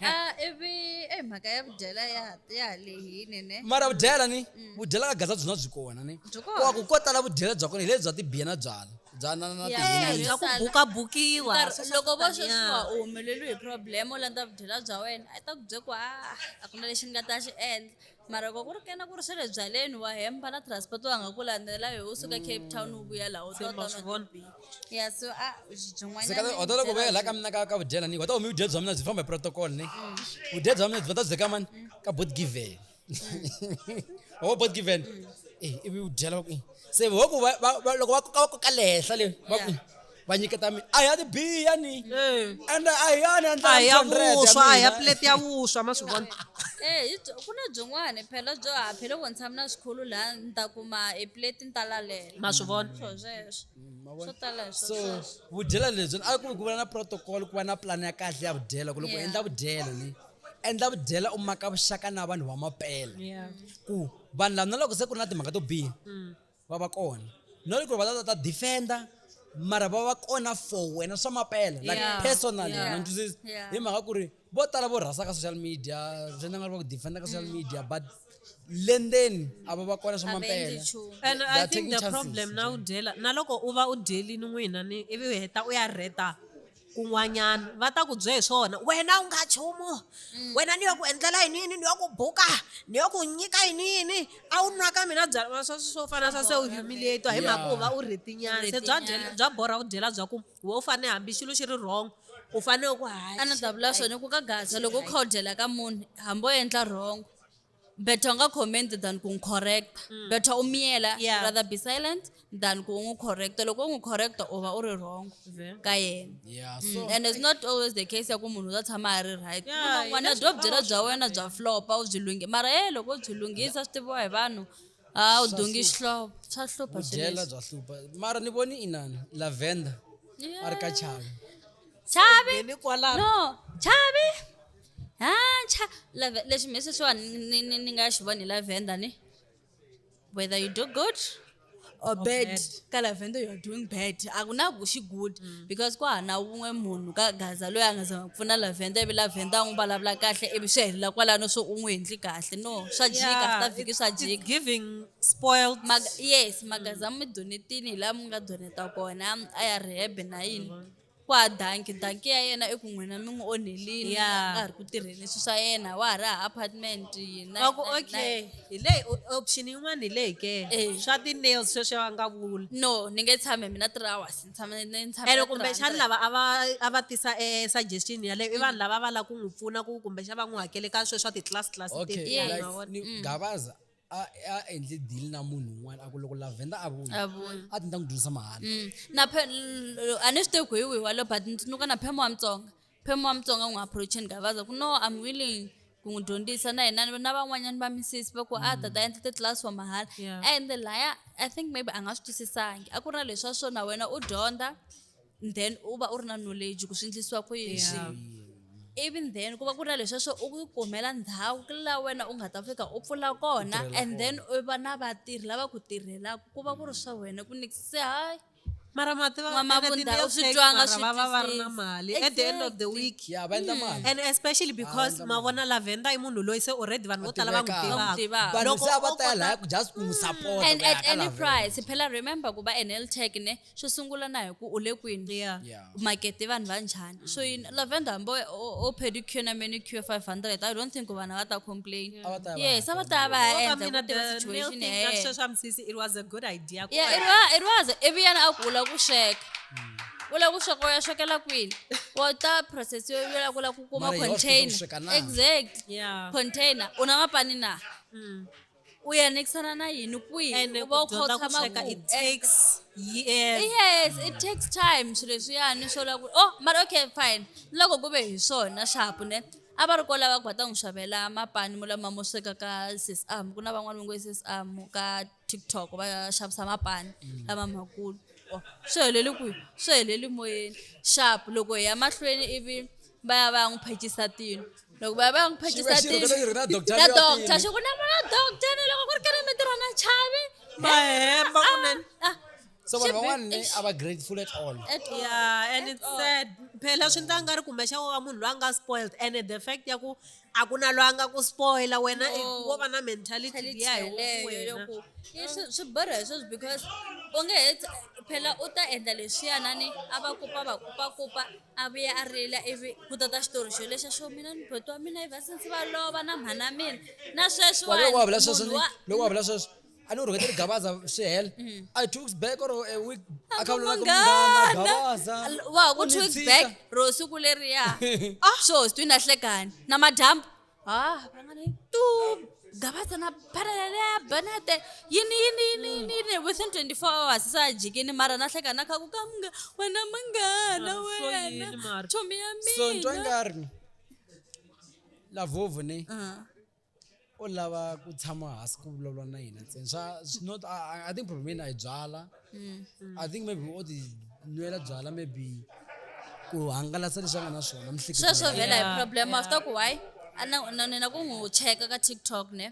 Speaker 3: Ah, ivi eh mhaka ya vudyela ya ya lehini ne.
Speaker 1: Mara vudyela ni vudyela ka Gaza byona byi kona ni.
Speaker 3: Byi kona.
Speaker 1: Wa ku ko tala vudyela bya kona hi lebyi bya tibiya na byala. Bya na
Speaker 3: Yeah.
Speaker 1: tihini.
Speaker 2: Bya ku bukabukiwa.
Speaker 3: Loko vo sweswiwa u humeleliwe hi problem u landza vudyela bya wena a yi ta ku byela ku a a ku na lexi ni nga ta xi endla mara loko ku ri kena ku ri swa le byaleni wa hemba na transport wa nga ku landzela hi u suka Cape Town u vuya laha u ta
Speaker 2: ma swi vona.
Speaker 3: ya so a
Speaker 1: Se
Speaker 3: byin'wanyana
Speaker 1: ka hota loko va ya la ka mina ka vudyela ni hota humi vudyela bya mina byi famba hi protocol ni. Vudyela bya mina byi ta byi ka mani ka board given. Wa board given. Eh ivi vudyela va ku se ho ku va loko va koka va koka le henhla le va ku va nyiketa mina a ya tibiya ni. And a hi yona endla
Speaker 2: A ya
Speaker 1: 200
Speaker 2: vuswa, a ya
Speaker 1: mina.
Speaker 2: plate ya vuswa ma swi vona.
Speaker 3: Eh, ku na byin'wana phela byo ha phela loko ni tshama na swikhulu laha ni ta kuma e plate ni ta lalela.
Speaker 2: Ma swi vona.
Speaker 3: Swo sweswo. Swo tala hi swo
Speaker 1: So
Speaker 3: sweswo.
Speaker 1: vudyela lebyi a ku ku va na protocol ku va na plan ya kahle ya vudyela ku loko u
Speaker 3: Yeah.
Speaker 1: endla vudyela ni endla vudyela u maka vuxaka na vanhu va mapela
Speaker 2: Yeah.
Speaker 1: ku vanhu lava na loko se ku ri na timhaka to biha va va kona na loko va ta ta defender mara va va kona for wena swa mapela like
Speaker 3: Yeah.
Speaker 1: personally
Speaker 3: Yeah.
Speaker 1: ma ni twisisa
Speaker 3: Yeah.
Speaker 1: hi mhaka ku ri vo tala vo rhasa ka social media swi endla nga ri va ku defender ka social media but le ndzeni a va va kona swa
Speaker 3: A va endli
Speaker 1: mampela
Speaker 3: nchumu.
Speaker 2: And
Speaker 1: They
Speaker 2: I
Speaker 1: are
Speaker 2: think
Speaker 1: taking
Speaker 2: the
Speaker 1: chances.
Speaker 2: problem na u dyela na loko u va u dyelini n'wina ni ivi u heta u ya rheta kun'wanyana va ta ku bye hi swona wena u nga nchumu wena ni yo ku endlela yiniyini ni yo ku buka ni yo ku nyika yiniyini a wu nwa ka mina byalwa swa swo fana swa se u humiliate hi mhaka u va u rhetinyana se bya dyela bya borha u dyela bya ku we u fane hambi xilo xi ri wrong u fane ku hayi
Speaker 3: A ni ta vula swona ku ka Gaza loko u kha u dyela ka munhu hambi o endla wrong better u nga comment than ku n'wi correct better u miyela
Speaker 2: Yeah.
Speaker 3: rather be silent than ku u n'wi correct loko u n'wi correct u va u ri wrong ka yena.
Speaker 1: Yeah, so
Speaker 3: And it's not always the case ya ku munhu u ta tshama a ri right.
Speaker 2: Yeah,
Speaker 3: Un'wana
Speaker 2: hi leswi
Speaker 3: byo byela bya wena bya flopa u byi lunghi mara e loko u byi lunghisa swi tiviwa hi vanhu a u dungi xihlovo swa hlupha swilo
Speaker 1: vudyela
Speaker 3: leswi.
Speaker 1: bya hlupha mara ni voni inani lavender a ri ka chavi
Speaker 3: Chavi
Speaker 2: Ngheni kwalano.
Speaker 3: no chavi ha cha lexi me sweswiwani ni nga xi voni hi lavender ni whether you do good or bad
Speaker 2: bad.
Speaker 3: ka lavender you are doing bad a ku na ku xi good because ku hava na wun'we munhu ka Gaza loyi a nga zama ku pfuna lavender ivi lavender a n'wi vulavula kahle ivi swi helela kwalano swo u n'wi endli kahle no swa jika swi ta vhiki swa
Speaker 2: it's
Speaker 3: jika
Speaker 2: giving spoiled
Speaker 3: Yes Magaza mi donetini hi laha mi nga doneta kona a ya rehab na yini kwa danki danki ya yena i ku n'wina mi n'wi onhelini
Speaker 2: Yeah.
Speaker 3: a ha ri ku tirheni swilo swa yena wa ha ri ha apartment yina
Speaker 2: Va ku okay hi leyi option yin'wana hi leyi ke
Speaker 3: Eh.
Speaker 2: swa ti-nails sweswo va nga vula
Speaker 3: no ni nge tshame mina 3 hours ni tshama ni tshame
Speaker 2: ene kumbexani lava a va tisa e suggestion yaleyo i vanhu lava va lava ku n'wi pfuna ku kumbexana va n'wi hakele ka sweswo swa ti-class class
Speaker 1: okay
Speaker 2: tetiya,
Speaker 1: like
Speaker 2: ma vona?
Speaker 1: ni Gabaza a endle deal na munhu un'wana a ku loko lavender a vuya
Speaker 3: A vuya.
Speaker 1: a ti ni ta n'wi dyondzisa mahala
Speaker 3: Na a ni swi tivi ku hi wihi walowo but ni tsundzuka na Phemo wa Mutsonga Phemo wa Mutsonga u n'wi approach-ini Gavaza ku no I'm willing ku n'wi dyondzisa na hina na van'wanyana va misisi va ku a tata endla ti-class for mahala
Speaker 2: Yeah.
Speaker 3: and laya I think maybe a nga swi twisisangi a ku ri na leswa swo na wena u dyondza then u va u ri na knowledge ku swi endlisiwa ku yini
Speaker 2: Yeah.
Speaker 3: swilo even then ku va ku ri na leswiya swo u ku kumela ndhawu ku laha wena u nga ta fika u pfula kona and then u va na vatirhi lava ku tirhelaka ku va ku ri swa wena ku se hayi
Speaker 2: Mara ma tiva
Speaker 3: N'wamavunda u swi twanga swi
Speaker 2: va va va ri na
Speaker 3: twisisi.
Speaker 2: mali at the end of the week.
Speaker 1: Ya, va endla mali.
Speaker 2: And especially because ma vona Lavender i munhu loyi se already vanhu vo tala va n'wi
Speaker 1: tivekaka.
Speaker 3: Va n'wi
Speaker 2: tivaka.
Speaker 3: tivaka.
Speaker 1: Vanhu
Speaker 2: Loko
Speaker 1: se a va
Speaker 2: o
Speaker 1: ta ya
Speaker 2: kota-
Speaker 1: laya ku just ku n'wi support
Speaker 3: And
Speaker 1: ku ya
Speaker 3: at
Speaker 1: ka
Speaker 3: any
Speaker 1: Lavender.
Speaker 3: price phela remember ku va NL Tech ne xo sungula na hi ku u le kwini.
Speaker 2: Yeah.
Speaker 1: Yeah.
Speaker 3: Makete vanhu va njhani. So yini Lavender hambi o pedicure na manicure 500 I don't think vanhu va ta complain.
Speaker 1: A va ta ya va
Speaker 3: Yes, a va ta va
Speaker 2: Loko
Speaker 3: ya endla
Speaker 2: mina
Speaker 3: ku tiva
Speaker 2: the nail
Speaker 3: situation
Speaker 2: thing
Speaker 3: ya
Speaker 2: na
Speaker 3: yena.
Speaker 2: sweswo swa misisi it was a good idea. ku
Speaker 3: Yeah, it was. Ivi yena a ku u lava ku sweka. U lava ku sweka u ya swekela kwini? Wa ta process yo yo lava ku lava ku kuma
Speaker 1: Mara yena wa swi kota ku
Speaker 3: container.
Speaker 1: sweka na?
Speaker 3: Exact.
Speaker 2: Yeah.
Speaker 3: Container. U na mapani na? U ya nikisana na yini kwihi?
Speaker 2: And
Speaker 3: U va
Speaker 2: ku
Speaker 3: u kha u
Speaker 2: dyondza ku
Speaker 3: tshama
Speaker 2: sweka
Speaker 3: ku
Speaker 2: it takes years.
Speaker 3: Yes, it takes time swilo leswiyani swo lava ku oh mara okay fine loko ku ve hi swona xapu ne a va ri ko lava ku va ta n'wi xavela mapani mo lama mo sweka ka sis am ku na van'wani va ngo i sis am ka TikTok va xavisa mapani lama makulu. Oh, swi helele kwihi? Swi helele moyeni. Xapu loko hi ya mahlweni ivi va ya va ya n'wi phecisa tino. Loko va ya va ya n'wi phecisa
Speaker 1: Xi va xi
Speaker 3: tino
Speaker 1: ri na doctor
Speaker 3: na
Speaker 1: ya
Speaker 3: doctor
Speaker 1: tino.
Speaker 3: xi ku na vona doctor ni loko ku ri karhi mi tirha na chavi.
Speaker 2: Va hemba kunene.
Speaker 3: Ah,
Speaker 1: So vanhu
Speaker 3: xi bi-
Speaker 1: van'wana ne
Speaker 3: eish.
Speaker 1: a va grateful at all.
Speaker 3: At all.
Speaker 2: Yeah, and
Speaker 3: At
Speaker 2: it's
Speaker 3: all.
Speaker 2: sad. Phela swi ndla nga ri kumbexana wo va munhu loyi a nga spoiled and the fact ya ku a ku na loyi a nga ku spoiler wena
Speaker 3: No.
Speaker 2: wo va na mentality liya hi
Speaker 3: yeleyo
Speaker 2: wena.
Speaker 3: yoku yi swi borha hi sweswo because u nge he phela u ta endla leswiyanani a va kupa va kupakupa a vuya a rila ivi ku tata xitori xo lexa xo mina ni buti wa mina ever since va lova na mhana mina na
Speaker 1: Wa loko wa vula sweswo
Speaker 3: munhu
Speaker 1: ni
Speaker 3: wa
Speaker 1: loko wa vula sweswo a ni u rhuketeli Gabaza swi hela. A 2 weeks back or a week a kha vula ku munghana Gabaza.
Speaker 3: wa ku
Speaker 1: u ni
Speaker 3: 2 weeks
Speaker 1: tshika.
Speaker 3: back ro siku leriya swo swi na hlekani na madyambu ha va nga ni tu Gabaza na phalele benete yini yini yini yini yini within 24 hours sa jikini mara na hlekani na kha ku ka munga wena munghana
Speaker 2: Mara swo
Speaker 3: wena
Speaker 2: yini mara?
Speaker 3: chomi ya
Speaker 1: So ni twa
Speaker 3: mina
Speaker 1: ingari Lavovo ne
Speaker 3: Ah.
Speaker 1: u lava ku tshama hansi ku vulavula na hina ntsena swa it's not I think problem yena a yi byala. I think maybe o ti nwela byala maybe ku hangalasa leswi a nga na swona miehleketo
Speaker 3: sweswo
Speaker 1: ya
Speaker 3: vhela hi
Speaker 2: Yeah,
Speaker 3: problem after ku why a na na na ku n'wi cheka ka TikTok ne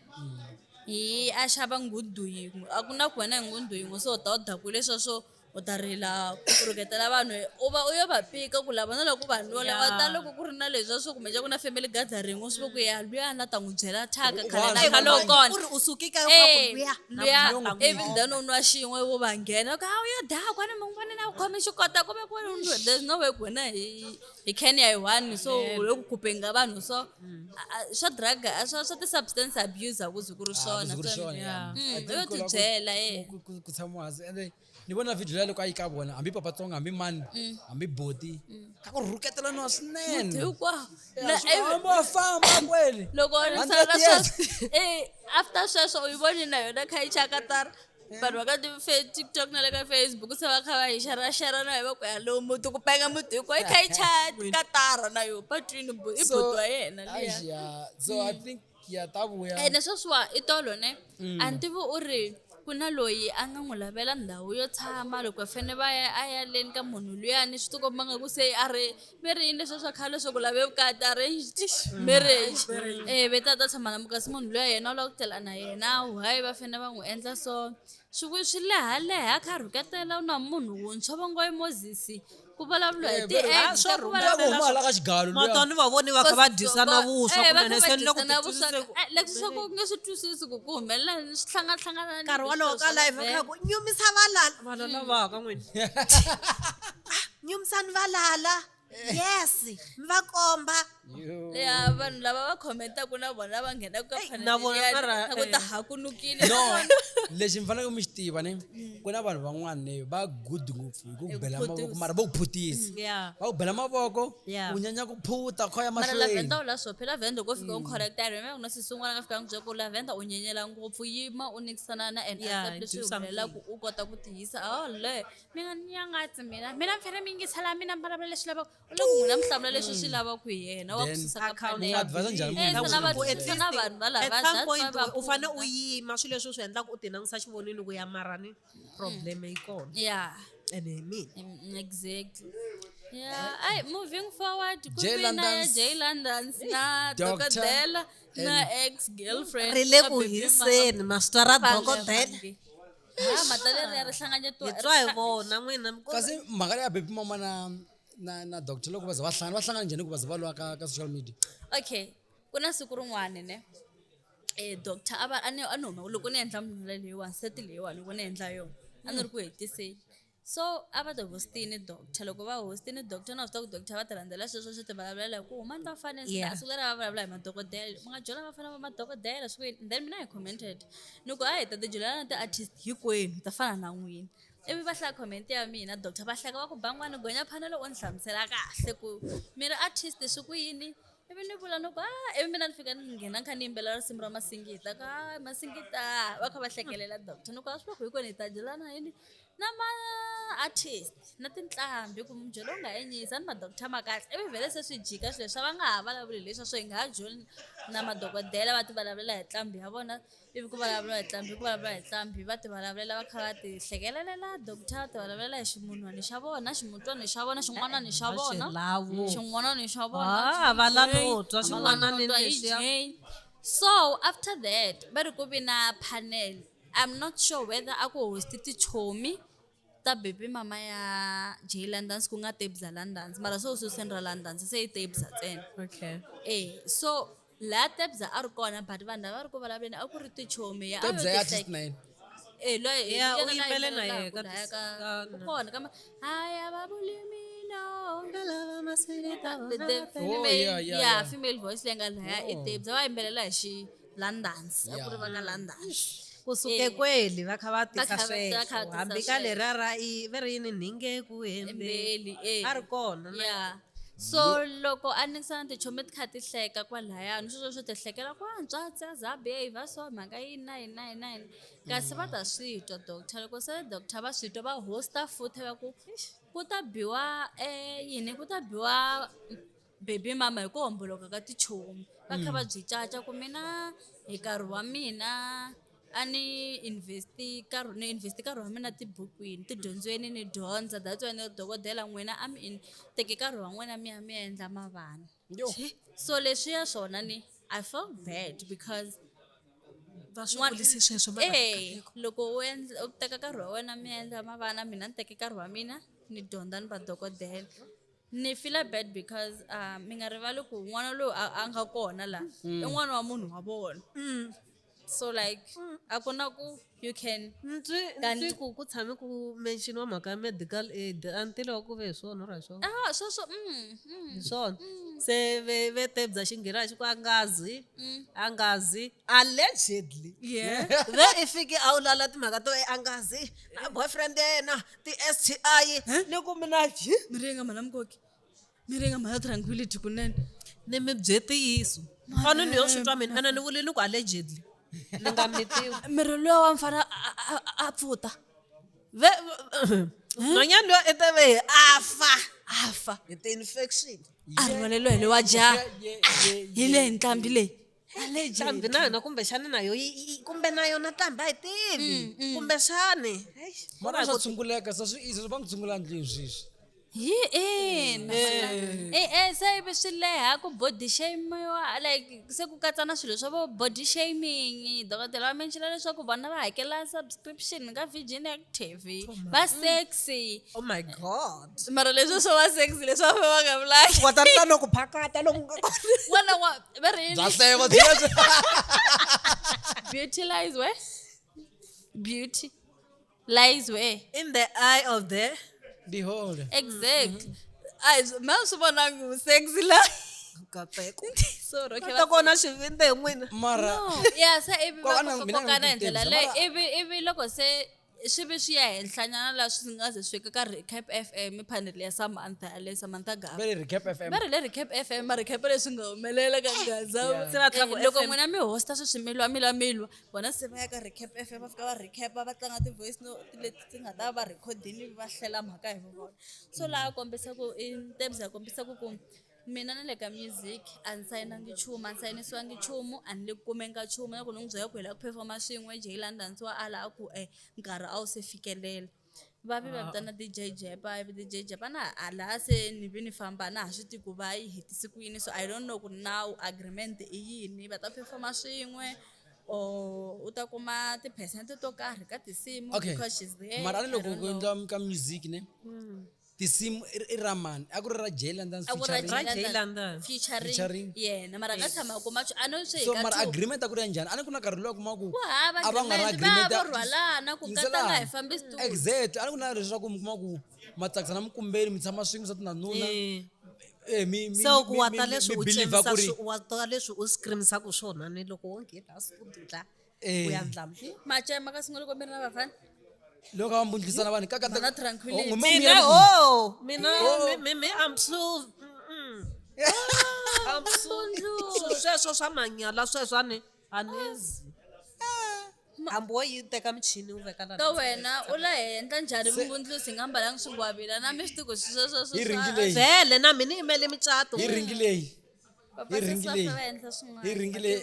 Speaker 3: hi a xava ngudu yin'we a ku na ku wena hi ngudu yin'we se u ta u dakwile sweswo u ta rila ku rhuketela vanhu u va u yo va pika ku lava na loko vanhu vo lava ta loko ku ri na leswiya swo kumbe ku na family gathering swi va ku ya luya na ta n'wi byela thyaka khale na khale u kona
Speaker 2: U ri u suke kaya
Speaker 3: Eh,
Speaker 2: ku luya
Speaker 3: luya ivi then u nwa xin'we vo va nghena ku hawu yo dakwa ni mun'wana na ku khome xikota ku ve ku there's no way ku wena hi can ya hi one so u le ku khupeni ka vanhu so swa drug swa ti-substance abuse a ku zi ku ri swona
Speaker 1: ku zi ku ri swona,
Speaker 2: yeah.
Speaker 1: I think
Speaker 3: yo
Speaker 1: ku lava ku-
Speaker 3: tibyela ye
Speaker 1: ku tshamiwa hansi ende ni vona video ya loko a yi ka vona hambi papatsonga hambi mani hambi boti ka ku rhuketelaniwa swinene
Speaker 3: hinkwawo
Speaker 1: Yeah,
Speaker 3: Na
Speaker 1: swi famba wa famba kwele
Speaker 3: loko ni
Speaker 1: 100
Speaker 3: sala
Speaker 1: years.
Speaker 3: sweswo after sweswo u yi voni na yona kha yi chakatara vanhu va ka TikTok na le ka Facebook se va kha va yi xeraxera na hi va ku ya lowu muti ku penga muti hinkwawo yi kha yi chakatara na yo patwini i
Speaker 1: So,
Speaker 3: buti wa yena liya
Speaker 1: eish, yeah. So I think ya ta vuya
Speaker 3: ene sweswiwa i tolo ne a ni tivi u ri ku na loyi a nga n'wi lavela ndhawu yo tshama loko va fane va ya a ya leni ka munhu luyani swi tikomba nga ku se a ri ve ri yini leswiya swa khale swa ku lave vukati arranged marriage ve ta ta tshama na kasi munhu luya yena u lava ku tlela na yena why va fane va n'wi endla so swi ku swi lehaleha a kha a rhuketela na munhu wuntshwa va ngo i Moses ku vulavuriwa hi
Speaker 1: Eh, ve ri,
Speaker 3: ti-ex
Speaker 2: swo
Speaker 3: ku
Speaker 1: luya ku huma hala ka xigalo luya.
Speaker 2: Matoni va voni va kha va dyisana vuswa kunene se ni loko ti twisise ku-
Speaker 3: leswi swa ku nge swi twisisi ku ku humelela swi hlangahlangana ni
Speaker 2: nkarhi wolowo ka live kha ku nyumisa valala valala va ka n'wina Ah, nyumisani valala yes mi va komba
Speaker 1: Yo.
Speaker 3: ya vanhu lava va commentaka na vona va nghenaka ka
Speaker 2: Ey, na vona
Speaker 3: panel
Speaker 2: mara,
Speaker 3: na ku ta
Speaker 2: eh.
Speaker 3: hakunukile
Speaker 1: No lexi mi faneleke mi xi tiva ne ku na vanhu van'wana ne va good ngopfu hi ku bela mavoko mara vo ku phutisa
Speaker 2: Yeah.
Speaker 1: va ku bela mavoko
Speaker 2: Yeah.
Speaker 1: u nyanya ku phuta kho ya
Speaker 3: mara
Speaker 1: mahlweni
Speaker 3: lavenda u la swo phela venda loko fika u correct I remember ku na sesi un'wana a nga fika a n'wi byela ku lavenda u nyenyela ngopfu yima u nikisana na and
Speaker 2: Yeah,
Speaker 3: accept leswi
Speaker 2: do
Speaker 3: humelelaku u kota ku tiyisa oh le mi nga ni nyangatsi mina mina mi fanele mi yingisela mina mi vulavula leswi lavaka u le ku n'wina mi hlamula leswi swi lavaka hi yena wa ku
Speaker 1: Then
Speaker 3: susa ka
Speaker 2: Account-
Speaker 3: panel.
Speaker 1: Mu advise njhani
Speaker 3: Eh,
Speaker 1: munhu
Speaker 3: se na
Speaker 1: ku
Speaker 3: vanhu-
Speaker 1: endla
Speaker 3: se na vanhu va lava
Speaker 2: at some
Speaker 3: that's
Speaker 2: point
Speaker 3: why va
Speaker 2: u fane u
Speaker 3: pfuna.
Speaker 2: yima swilo leswi u swi endlaka u ti langutisa xivonini ku ya mara ni problem yi kona
Speaker 3: yeah
Speaker 2: ene hi mina
Speaker 3: Exactly. Yeah, ay moving forward ku
Speaker 1: Jay
Speaker 3: vi na
Speaker 1: London's
Speaker 3: Jay London's na
Speaker 1: doctor
Speaker 3: dokodela na ex girlfriend
Speaker 2: ri le ku hiseni ma swi twa ra dokodela
Speaker 3: Ha mata leriya ri hlanganyetiwa
Speaker 2: Hi twa hi vona n'wina mi
Speaker 1: Kasi mhaka leya baby mama na doctor loko va za va hlangana, va hlangana njhani ku va za va lwa ka social media?
Speaker 3: Okay, ku na siku rin'wani ne doctor a va a ni a ni huma loko ni endla mhaka leyiwani set leyiwani loko ni endla yona a ni ri ku hetiseni. So a va ti hostini doctor, loko va hostini doctor na swi tiva ku doctor va ti rhandzela sweswo swo ti vulavulela hi ku humani va fanele siku leri a va vulavula hi madokodela mi nga jola vafana va madokodela swi ku yini. Then mina I commented ni ku a hi ta ti jolela na ti-artist hinkwenu hi ta fana na n'wina. Ivi va hlaya comment ya mina doctor va hleka va ku Bangwani gonya phanele u ni hlamusela kahle ku mi ri artist swi ku yini. Ivi ni vula ni ku a ivi mina ni fika ni nghena ni kha ni yimbelela risimu ra Masingita ku a Masingita va kha va hlekelela doctor ni ku a swi vula ku hinkwenu hi ta jolana yini na ma-artist na tinqambi ku mujolo wu nga enyisa ni ma-doctor ma kahle. Ivi vhele se swi jika swilo leswi va nga ha vulavuli hi leswiya swo hi nga ha joli na madokodela va ti vulavulela hi nqambi ya vona ivi ku vulavuriwa hi nqambi ku vulavuriwa hi nqambi va ti vulavulela va kha va ti hlekelela doctor va ti vulavulela hi ximunhwani xa vona ximutwani xa vona xin'wanani xa vona xin'wanani xa vona
Speaker 2: Ah, va la no twa xin'wanani lexiya.
Speaker 3: So after that va ri ku vi na panel, I'm not sure whether a ku host tichomi ta baby mama ya Jay Londons ku nga Tebza Londons mara se u suseni ra Londons se i Tebza ntsena.
Speaker 2: Okay.
Speaker 3: So laha Tebza a ri kona but vanhu lava ri ku vulavuleni a ku ri tichomi ya a yo
Speaker 1: Tebza ya artist
Speaker 3: tihlek-
Speaker 1: na yena.
Speaker 3: Loyi
Speaker 2: Yeah,
Speaker 3: yena
Speaker 2: u
Speaker 3: la
Speaker 2: yimbele na
Speaker 3: yimbelelaka
Speaker 2: yena ka
Speaker 3: laya ka
Speaker 2: ka-
Speaker 3: u kona kambe haya va vuli mina. The
Speaker 1: Oh,
Speaker 3: female,
Speaker 1: yeah, yeah,
Speaker 3: yeah,
Speaker 1: yeah.
Speaker 3: female voice leyi nga laya i Tebza va yimbelela hi xi Londons a ku ri va ka Londons.
Speaker 2: Kusuke kweli va kha va tisa
Speaker 3: Va kha va
Speaker 2: sweswo
Speaker 3: tisa
Speaker 2: hambi ka
Speaker 3: sweswo.
Speaker 2: leriya ra i ve ri yini nhinge ku hembeli
Speaker 3: Hembeli, eh.
Speaker 2: a ri kona na
Speaker 3: Yeah. So loko a nikisana tichomi ti kha ti hleka kwalayani sweswo swo ti hlekela ku antswa tsa za behave so mhaka yini na yini na yini na yini kasi va ta swi twa doctor loko se doctor va swi twa va hosta futhi va ku ku ta biwa yini ku ta biwa baby mama hi ku homboloka ka tichomi va kha va byi caca ku mina hi nkarhi wa mina a ni investi nkarhi ni investi nkarhi wa mina tibukwini tidyondzweni ni dyondza that's why ni ri dokodela n'wina a mi teke nkarhi wa n'wina mi ya mi endla mavana.
Speaker 1: Yo.
Speaker 3: So leswiya swona ni I felt bad because
Speaker 2: va swi vulisi sweswo mara
Speaker 3: loko u endla u teka nkarhi wa wena mi endla mavana mina ni teke nkarhi wa mina ni dyondza ni va dokodela. Ni feel bad because mi nga rivali ku n'wana loyi a nga kona la i n'wana wa munhu wa vona. So like a ku na ku you can
Speaker 2: Ndzi ku ku tshame ku mention-iwa mhaka ya medical aid a ni tivi ku ve hi swona or a hi swona.
Speaker 3: Ah, sweswo,
Speaker 2: Hi swona. Se ve Tebza xinghena xi ku a ngazi, a ngazi allegedly.
Speaker 3: Yeah.
Speaker 2: Ve i fike a wu lala timhaka to a ngazi na boyfriend ya yena ti STI ni ku mina hi.
Speaker 3: Mi ri nga mhana Mkoki. Mi ri nga mhana Tranquility kunene.
Speaker 2: Ni mi bye ntiyiso. Fana ni yo swi twa mina ene ni vule ni ku allegedly. Ni nga mi tivi.
Speaker 3: Miri luya wa mfana a pfuta.
Speaker 2: Ve nhwanyana luya i ta ve hi a fa.
Speaker 3: A fa.
Speaker 2: Hi ti-infection.
Speaker 3: A rivaleliwa hi lewa jaha. Hi leyi nqambi leyi.
Speaker 2: Nqambi na yona kumbexani na yo yi kumbe na yona nqambi a hi tivi. Kumbexani.
Speaker 1: Mara swa tshunguleka, se swi easy, va n'wi tshungula ndlwini sweswi.
Speaker 3: Hi ina. Se ivi swi leha ku body shame-iwa, like se ku katsa na swilo swa vo body shaming. Dokodela va mention-a leswaku vana va hakela subscription ka Virgin Active, va sexy.
Speaker 2: Oh my God.
Speaker 3: Mara leswi swo va sexy leswi va va nga vulaki.
Speaker 2: Wa ta ta no ku phakata loko nga kona.
Speaker 3: N'wana wa va ri yini?
Speaker 1: Bya hleva, byi va byi-
Speaker 3: Beauty lies where? Beauty lies where?
Speaker 2: In the eye of the
Speaker 1: beholder.
Speaker 3: Exactly. Ai, ma swi vonangi ku sexy la.
Speaker 2: Nkateko.
Speaker 3: Sorry, okay,
Speaker 2: Ta kona xivindzi hi n'wina.
Speaker 1: Mara
Speaker 3: No, yeah, se ivi va
Speaker 1: Kokwana, mina
Speaker 3: kokana hi
Speaker 1: ni
Speaker 3: ndlela
Speaker 1: tivisa,
Speaker 3: leyi,
Speaker 1: mara
Speaker 3: ivi loko se swi vi swi ya henhlanyana laha swi nga ze swi fika ka Recap FM panel ya Samantha yaleyo, Samantha Gava.
Speaker 1: Va le Recap FM.
Speaker 3: Va ri le Recap FM, ma recap leswi nga humelela ka Gaza.
Speaker 1: Yeah.
Speaker 2: Se va tlhela ku
Speaker 3: Loko
Speaker 2: FM.
Speaker 3: n'wina mi hosta sweswi mi lwa, mi lwa, mi lwa, vona se va ya ka Recap FM, va fika va recap, va tlanga ti-voice note leti ti nga ta va rhekhodini, va hlela mhaka hi vona. So laha kombisa ku, in terms ya kombisa ku mina na le ka music a ni sayinangi nchumu, a ni sayinisiwangi nchumu, a ni le ku kumeni ka nchumu. Na ku ni n'wi byela ku hi lava ku perform-a swin'we, Jay London wa ala a ku nkarhi a wu se fikelela. Va vi va vitana DJ Jepa, ivi DJ Jepa na ha ala se ni vi ni famba na ha swi tivi ku va yi hetise ku yini. So I don't know ku now agreement i yini, va ta perform-a swin'we Or u ta kuma ti-percent to karhi ka tinsimu
Speaker 1: Okay.
Speaker 3: because she's there.
Speaker 1: Mara a ni
Speaker 3: I
Speaker 1: loko
Speaker 3: don't
Speaker 1: ku
Speaker 3: know.
Speaker 1: endliwa ka music ne, tinsimu i ra mani? A ku ri ra Jay London
Speaker 3: A ku ri ra
Speaker 1: featuring?
Speaker 3: Jay
Speaker 2: Jay
Speaker 3: London
Speaker 2: London.
Speaker 3: featuring
Speaker 1: Featuring.
Speaker 3: yena, mara a nga tshama a kuma a no swi hi
Speaker 1: So
Speaker 3: ka
Speaker 1: mara
Speaker 3: two.
Speaker 1: agreement a ku ri ya njhani? A ni ku na nkarhi luwa kuma ku
Speaker 3: Ku hava
Speaker 1: a va nga ri
Speaker 3: agreement, va
Speaker 1: agreement
Speaker 3: vo rhwalana ku
Speaker 1: Yingiselani.
Speaker 3: katanga hi fambi studio.
Speaker 1: Exactly. A ni ku na leswaku mi kuma ku ma tsakisa na mukumbeni, mi tshama swin'we nsati na nuna.
Speaker 2: Eh.
Speaker 1: Eh, mi
Speaker 2: Se ku wa ta leswi
Speaker 1: mi
Speaker 2: u
Speaker 1: believe ku ri
Speaker 2: wa ta leswi u screamisaka swona ni loko wo nghena studio la
Speaker 1: Eh.
Speaker 2: u ya ndla mi.
Speaker 3: Macema ka sungula ko mi ri na vafana.
Speaker 1: Loko a va mbundlisana vanhu ka
Speaker 3: Mana tranquility.
Speaker 1: Oh,
Speaker 2: Mina oh, mina mi I'm so I'm so sweswo swa manyala sweswo a ni a ni zi. Hambi wo yi teka michini u veka
Speaker 3: Ka
Speaker 2: la.
Speaker 3: wena u la henhla njhani vumbundlusi hi nga mbalangi swingwavila na mi swi tiku sweswo
Speaker 1: Hi ringi leyi.
Speaker 2: Vhele na mina yimele micato.
Speaker 1: Hi ringi leyi. Hi ringi leyi.
Speaker 3: va endla swin'wana.
Speaker 1: Hi ringi leyi,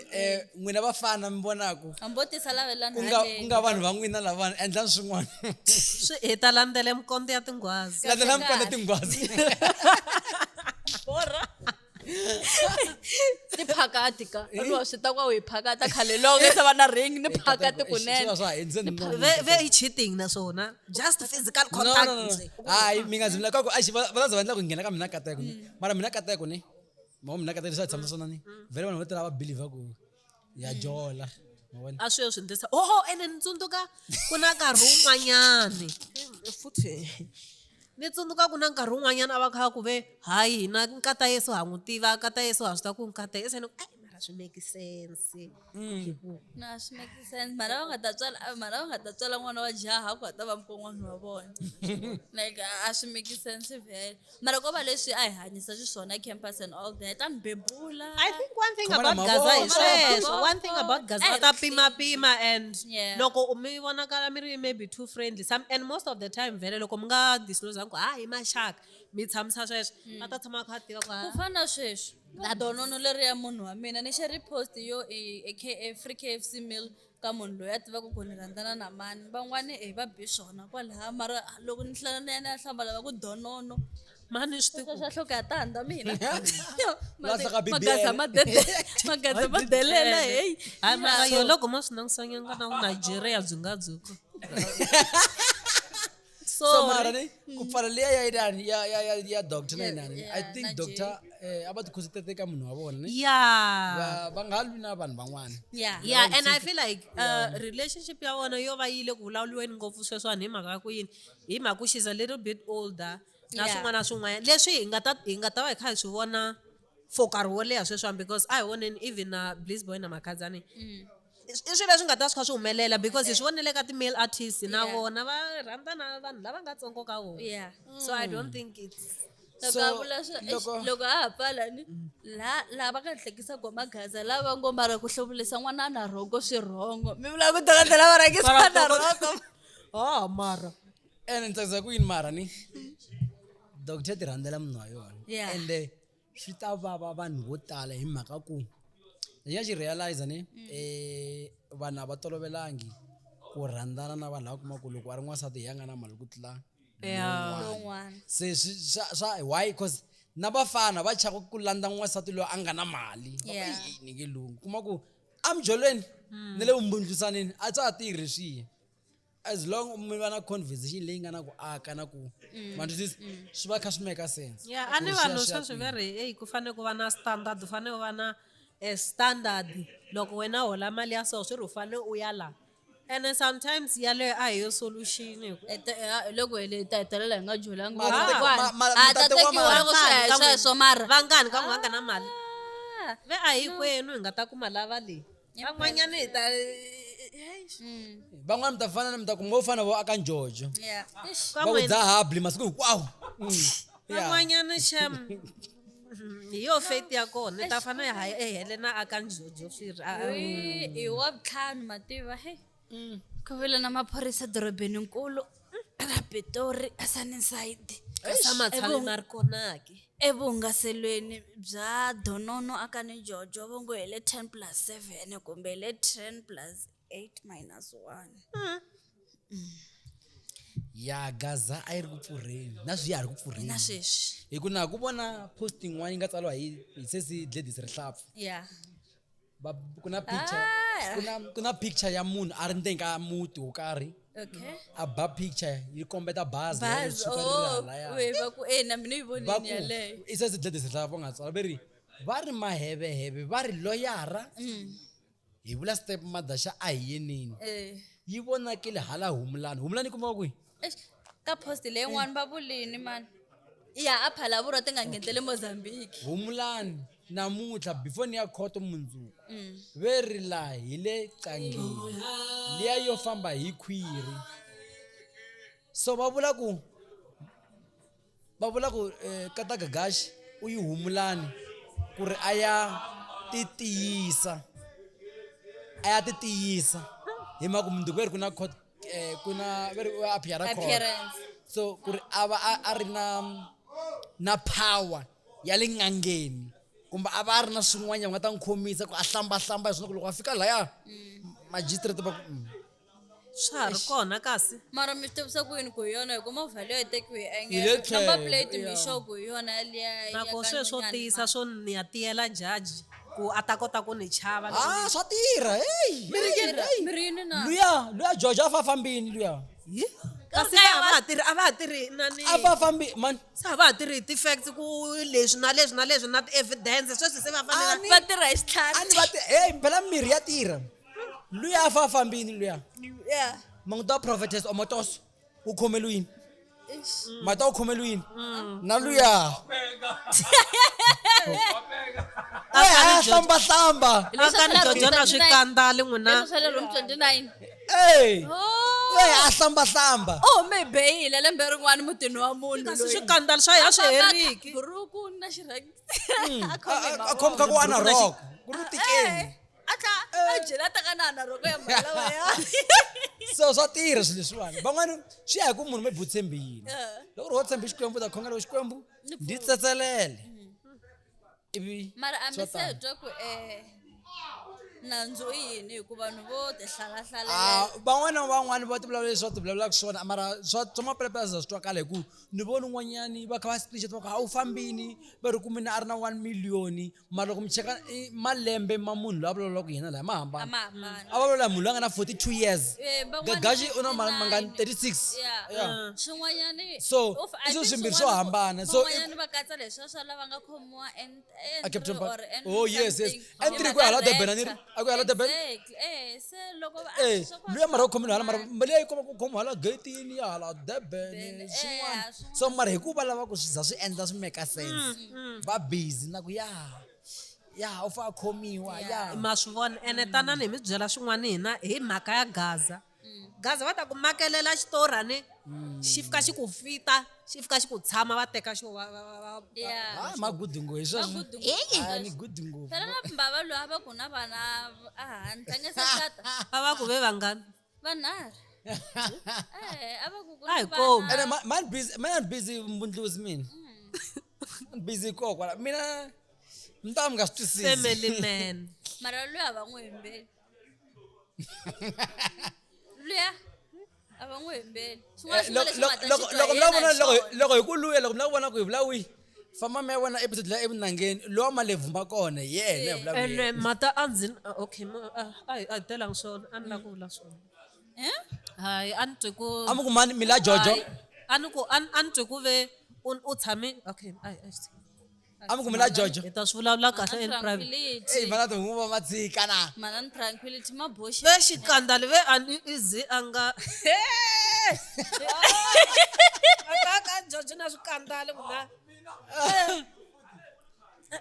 Speaker 1: n'wina vafana mi vonaku.
Speaker 3: Hambi wo tisa lavelani
Speaker 1: Ku nga vanhu va n'wina lavana endlani swin'wana.
Speaker 2: Swi hi ta landzela mikondzo ya tinghwazi.
Speaker 1: Landzela mikondzo ya tinghwazi.
Speaker 3: Borha. Ni phakati ka. Ro swi ta kwa u hi phakata khale loko se va na ring ni phakati kunene.
Speaker 1: Swi va swa ha endzeni no.
Speaker 2: Ve i cheating naswona just physical
Speaker 1: No,
Speaker 2: contact
Speaker 1: no, no, no.
Speaker 2: nje.
Speaker 1: Hayi, mi nga zi mi la ka ku, axi, va ta za va endla ku nghena ka mina kateko ni. Mara mina kateko ni. Ma mina kateko leswi a hi tshamisa swona ni. Vhele vanhu vo tala va believe ku ya jola. Ma vona?
Speaker 2: A swi yo swi ndlisa. Oho, ene ni tsundzuka ku na nkarhi wun'wanyani. Futhi ni tsundzuka ku na nkarhi wun'wanyana a va kha ku ve hayi hina nkata Yesu ha n'wi tiva, nkata Yesu ha swi tiva ku nkata Yesu. Ni ku, ai mara swi make sense.
Speaker 3: Na swi make sense. Mara va nga ta tswala, mara va nga ta tswala n'wana wa jaha ku ta va mukon'wana wa vona. Like a swi make sense vhele. Mara ko va leswi a hi hanyisa xiswona campus and all that. A ni bebula.
Speaker 2: I think one thing
Speaker 1: Khomana
Speaker 2: about Gaza hi
Speaker 1: mavoko.
Speaker 2: sweswo. One thing about Gaza, va ta pima pima and
Speaker 3: Yeah.
Speaker 2: loko mi vonakala mi ri maybe too friendly some, and most of the time vhele loko mi nga disclose ku ha hi maxaka mi tshamisa sweswo va ta tshama va kha va tiva ku
Speaker 3: Ku
Speaker 2: ha
Speaker 3: fana na sweswi donono leri ya munhu wa mina ni xe repost yo i KF, free KFC meal ka munhu loyi a tivaka ku ni rhandzana na mani. Van'wani e va bi swona kwalaya, mara loko ni hlangana na yena ya hlambala va ku donono.
Speaker 2: Mani swi
Speaker 3: Sweswo swa hloka ya tandza mina.
Speaker 1: Lahla ka BBL.
Speaker 3: Magaza ma dede, magaza ma delela hey.
Speaker 2: Hayi mara yo loko mo swi langutisanyana na ku Nigeria byi nga byi ku.
Speaker 1: So mara ni ku pfala liya ya inani ya doctor na inani.
Speaker 3: Yeah,
Speaker 1: I think
Speaker 3: na
Speaker 1: doctor, a va ti concentrate ka munhu wa vona ni.
Speaker 2: Yeah.
Speaker 1: Va nga ha lwi na vanhu van'wana.
Speaker 3: Yeah.
Speaker 2: Yeah, and I feel like relationship ya vona yo va yile ku vulavuriweni ngopfu sweswiwani hi mhaka ya ku yini, hi mhaka ku she's a little bit older na
Speaker 3: Yeah.
Speaker 2: swin'wana na swin'wana leswi hi nga ta va hi kha hi swi vona for nkarhi wo leha sweswiwani, because a hi voneni even na Bliss Boy na Makhadzani. I swilo leswi nga ta swi kha swi humelela because hi swi vonile ka ti-male artists na
Speaker 3: Yeah.
Speaker 2: vona va rhandza na vanhu lava nga tsongo ka vona.
Speaker 3: Yeah.
Speaker 2: So I don't think it's
Speaker 3: Loko
Speaker 1: So,
Speaker 3: a vula swo, eish, loko a ha pfala ni, laha va nga hlekisa go magaza lava ngo mara ku hluvulisa n'wana na rhoko swi rhongo. Mi vula ku dokodela va rhangisa na rhoko.
Speaker 2: Oh, mara.
Speaker 1: Ene ni tsakisa ku yini mara ni? Doctor ti rhandzela munhu wa yona.
Speaker 3: Yeah.
Speaker 1: Ende swi ta vava vanhu vo tala hi mhaka ku ni ya xi realize ni, vanhu a va tolovelangi ku rhandzana na vanhu lava kumaka ku loko a ri n'wansati hi ya nga na mali ku tlula
Speaker 2: Yeah.
Speaker 3: Lowun'wana.
Speaker 1: Se swi swa why? Because na vafana va chava ku landza n'wansati loyi a nga na mali. Va ku,
Speaker 3: Yeah.
Speaker 1: Ei, ni nge lunghi. Kuma ku emujolweni ni le vumbundlusaneni a swa ha tirhi swihi. As long mi va na conversation leyi nga na ku aka na ku ma twisisa, swi va kha swi make sense.
Speaker 2: Yeah, a ni
Speaker 1: Ku swi ya
Speaker 2: vanhu
Speaker 1: swi ya
Speaker 2: sweswi
Speaker 1: kwihi.
Speaker 2: va ri eyi ku fanele ku va na standard, u fanele u va na standard. Loko wena u hola mali ya so swi ri u fanele u ya la. Ene sometimes yaleyo a hi yo solution hi ku
Speaker 3: Loko hi le ta hetelela hi nga jolangi.
Speaker 1: Mara
Speaker 3: Kokwana. A
Speaker 1: ta
Speaker 3: ta
Speaker 1: tekiwa
Speaker 3: tekiwa
Speaker 1: mara.
Speaker 3: loko swi ya hi sweswo mara.
Speaker 2: Vangani ka n'wi nga na mali?
Speaker 3: Ah.
Speaker 2: Ve a hi kwenu hi nga ta kuma lava leyi. Van'wanyana hi ta
Speaker 1: Van'wana mi ta fana na mi ta kuma vo fana vo aka Njojo.
Speaker 3: Yeah. Eish.
Speaker 1: Va ku dzaha habli masiku hinkwawo. Yeah.
Speaker 2: Van'wanyana xem. Hi yo faith ya kona ni ta fana hi haya ehele na aka Njojo swi ri.
Speaker 3: Hi wa vutlhanu mativa hey. Ku vile na maphorisa dorobeni nkulu ra Pitori a Sunnyside.
Speaker 2: Sa matshami ma ri kona ke.
Speaker 3: Evuhungaselweni bya donono aka ni Jojo vo ngo hi le 10 plus 7 kumbe hi le 10 plus 8 minus 1.
Speaker 1: Ya Gaza a yi ri ku pfurheni na swi ya ha ri ku pfurheni.
Speaker 3: Na sweswi.
Speaker 1: Hi ku na ku vona post yin'wana yi nga tsariwa hi sesi Gladys Rihlampfu.
Speaker 3: Yeah.
Speaker 1: Va ku na picture. Ku na picture ya munhu a ri ndzeni ka muti wo karhi.
Speaker 3: Okay.
Speaker 1: A ba picture yi kombeta bazi leri
Speaker 3: Bazi,
Speaker 1: tshuka ri ri
Speaker 3: oh,
Speaker 1: halaya.
Speaker 3: we va ku e na mina yi
Speaker 1: Va
Speaker 3: vonini
Speaker 1: ku
Speaker 3: yaleyo.
Speaker 1: i se sidledese lava va nga tsala ve ri va ri maheveheve va ri loyara hi vula step mother xa a hi yeneni.
Speaker 3: Eh.
Speaker 1: Yi vonakile hala Humulani. Humulani yi kumeka kwihi?
Speaker 3: Eish, ka post leyin'wani va vulini mani ya a Phalaborwa ti nga nghenetele Mozambique.
Speaker 1: Humulani namuntlha before ni ya khoto mundzuku ve ri laha hi le qangeni liya yo famba hi khwiri. So va vula ku kata Gagashi u yi Humulani ku ri a ya ti tiyisa, a ya ti tiyisa hi mhaka ku mundzuku ve ri ku na court, ku na ve ri u appear court.
Speaker 3: Appearance.
Speaker 1: So ku ri a va a ri na power ya le n'angeni kumbe a va a ri na swin'wanyana va nga ta n'wi khomisa ku a hlambahlamba hi swona ku loko a fika laya magistrate va ku.
Speaker 2: Swa ha ri kona kasi.
Speaker 3: Mara mi swi tivisa ku yini ku hi yona hi ku movha leyo yi tekiwe hi
Speaker 1: Hi le
Speaker 3: engere number
Speaker 1: tlhelo,
Speaker 3: plate mi
Speaker 1: yeah.
Speaker 3: sure ku hi yona liya
Speaker 2: Na
Speaker 3: ya
Speaker 2: ko
Speaker 3: ka
Speaker 2: sweswo
Speaker 3: Nonyane
Speaker 2: tiyisa
Speaker 3: ma.
Speaker 2: swo ni ya tiyela judge ku a ta kota ku ni chava loko
Speaker 1: Ah, swa tirha hey.
Speaker 3: Mi ri yini?
Speaker 1: Hey.
Speaker 3: Mi ri yini na?
Speaker 1: Luya George a fa fambini luya.
Speaker 2: Yi? Kasi a va ha tirhi, a va ha tirhi na ni
Speaker 1: A fa fambi man.
Speaker 2: Se a va ha tirhi hi ti-facts ku leswi na leswi na leswi na ti-evidence sweswi se va fanele
Speaker 1: Ani-
Speaker 3: Va tirha hi xitlhari.
Speaker 1: A ni va ti hey phela mirhi ya tirha. Luya a fa fambini luya.
Speaker 3: Yeah.
Speaker 1: Manguta prophetess Omotoso u khomeliwe yini?
Speaker 3: Eish.
Speaker 1: Mata u khomeliwe yini? Na luya. Eh, a hlamba hlamba.
Speaker 3: Leswi
Speaker 2: Akani
Speaker 3: swa le
Speaker 2: Jojo na
Speaker 3: room 29.
Speaker 2: swikandali n'wina.
Speaker 3: Leswi swa le room 29.
Speaker 1: Hey.
Speaker 3: Oh.
Speaker 1: Eh, a hlamba hlamba.
Speaker 3: U hume beyila lembe rin'wana mutini wa munhu
Speaker 2: Kasi
Speaker 3: loyi.
Speaker 2: swikandali swa hina swi
Speaker 3: A famba
Speaker 2: heriki.
Speaker 3: buruku na xirhangisi. A khome
Speaker 1: A
Speaker 3: mavoko.
Speaker 1: khomka ku ana rock. Ku ri tikeni.
Speaker 3: Eh, a tlha a byela ta ka na ana roko ya mhalawa ya.
Speaker 1: So swa tirha swilo leswiwani. Van'wani swi ya hi ku munhu maybe u tshembi yini.
Speaker 3: Eh.
Speaker 1: Loko ri wo tshembi Xikwembu u ta khongela ku Xikwembu ndzi tsetselele. Ivi
Speaker 3: Mara a mi
Speaker 1: swa
Speaker 3: se
Speaker 1: tala.
Speaker 3: twa ku nandzu i yini hikuva vanhu vo ti hlalahlalela.
Speaker 1: Ah, van'wana na van'wana va ti vulavula leswi va ti vulavulaka swona mara swa mapelepele za swi twakala hi ku ni voni un'wanyani va kha va screenshot va ku a wu fambini va ri kumini a ri na 1 million mara loko mi cheka i malembe ma munhu loyi a vulavulaka hi yena laya ma
Speaker 3: A
Speaker 1: hambana.
Speaker 3: ma hambana.
Speaker 1: A va vulavula hi munhu loyi a nga na 42 years.
Speaker 3: Eh, van'wana
Speaker 1: Gagashi u na mangani?
Speaker 3: 59.
Speaker 1: 36.
Speaker 3: Yeah.
Speaker 1: Yeah.
Speaker 3: Swin'wanyani
Speaker 1: So,
Speaker 3: I
Speaker 1: i swilo
Speaker 3: think
Speaker 1: swimbirhi swo
Speaker 3: swin'wana
Speaker 1: hambana. So,
Speaker 3: van'wanyani va katsa leswiya swa lava nga khomiwa
Speaker 1: A Captain
Speaker 3: N3
Speaker 1: Park.
Speaker 3: or N
Speaker 1: Oh, yes.
Speaker 3: something.
Speaker 1: N3
Speaker 3: Hi
Speaker 1: ku ya hala
Speaker 3: mhaka
Speaker 1: Durban, a ni ri?
Speaker 3: rent.
Speaker 1: A ku ya hala Durban?
Speaker 3: Exactly. Eh, se loko va
Speaker 1: Eh,
Speaker 3: swa ku
Speaker 1: luya mara u khomile hala mara
Speaker 3: hambana.
Speaker 1: mali yi kuma ku khomiwa hala gate-ini ya hala Durban
Speaker 3: Durban, eh,
Speaker 1: swin'wana.
Speaker 3: swin'wana.
Speaker 1: So mara hi ku va lava ku swi za swi endla swi make sense va busy na ku ya ya u fa a khomiwa ya.
Speaker 2: Ma swi vona ene tanani hi mi byela swin'wana hina hi mhaka ya Gaza. Gaza va ta ku makelela xitorani xi fika xi ku fita xi fika xi ku tshama va teka xo va
Speaker 3: Yeah.
Speaker 1: Ah, ma good ngopfu hi sweswo.
Speaker 3: Ma good ngopfu.
Speaker 1: Ah, ni good ngopfu.
Speaker 3: Phela na mbava loyi a va ku na vana a handle a nge se cata.
Speaker 2: Va va ku ve vangani?
Speaker 3: Vanharhu. Eh, a va ku ku
Speaker 2: A hi
Speaker 3: na
Speaker 2: kombi.
Speaker 3: vana.
Speaker 1: Ene man busy, man busy mbundluzi mina. Man busy kokwala mina mi ta va mi nga swi twisisi.
Speaker 2: Family man.
Speaker 3: Mara luya a va n'wi hembeli. Luya a va n'wi hembeli. Xin'wana
Speaker 1: Eh,
Speaker 3: na xin'wana lexi nga ta xi twa
Speaker 1: loko
Speaker 3: hi
Speaker 1: mi lava
Speaker 3: yena
Speaker 1: vona
Speaker 3: hi
Speaker 1: loko
Speaker 3: xona.
Speaker 1: loko hi ku luya loko mi lava vona ku hi vula wihi famba mi ya vona episode leya emunangeni lowa malebvu ma kona hi yena hi vula
Speaker 2: Ene mata a ndzi okay a hi telangi swona a ni lava ku vula swona.
Speaker 3: Eh?
Speaker 2: Hayi a ni twi ku
Speaker 1: a mi ku mani mi la Jojo.
Speaker 2: Hayi, a ni ku a ni twi ku ve u tshame okay a hi
Speaker 1: A mi ku mi la Jojo.
Speaker 2: hi ta swi vulavula kahle in private.
Speaker 3: Tranquility.
Speaker 1: Ey vana tihungu va matshika na.
Speaker 3: Manani tranquility ma boxi.
Speaker 2: Ve xikandali ve a ni izi a nga aka Jojo na swikandali n'wina.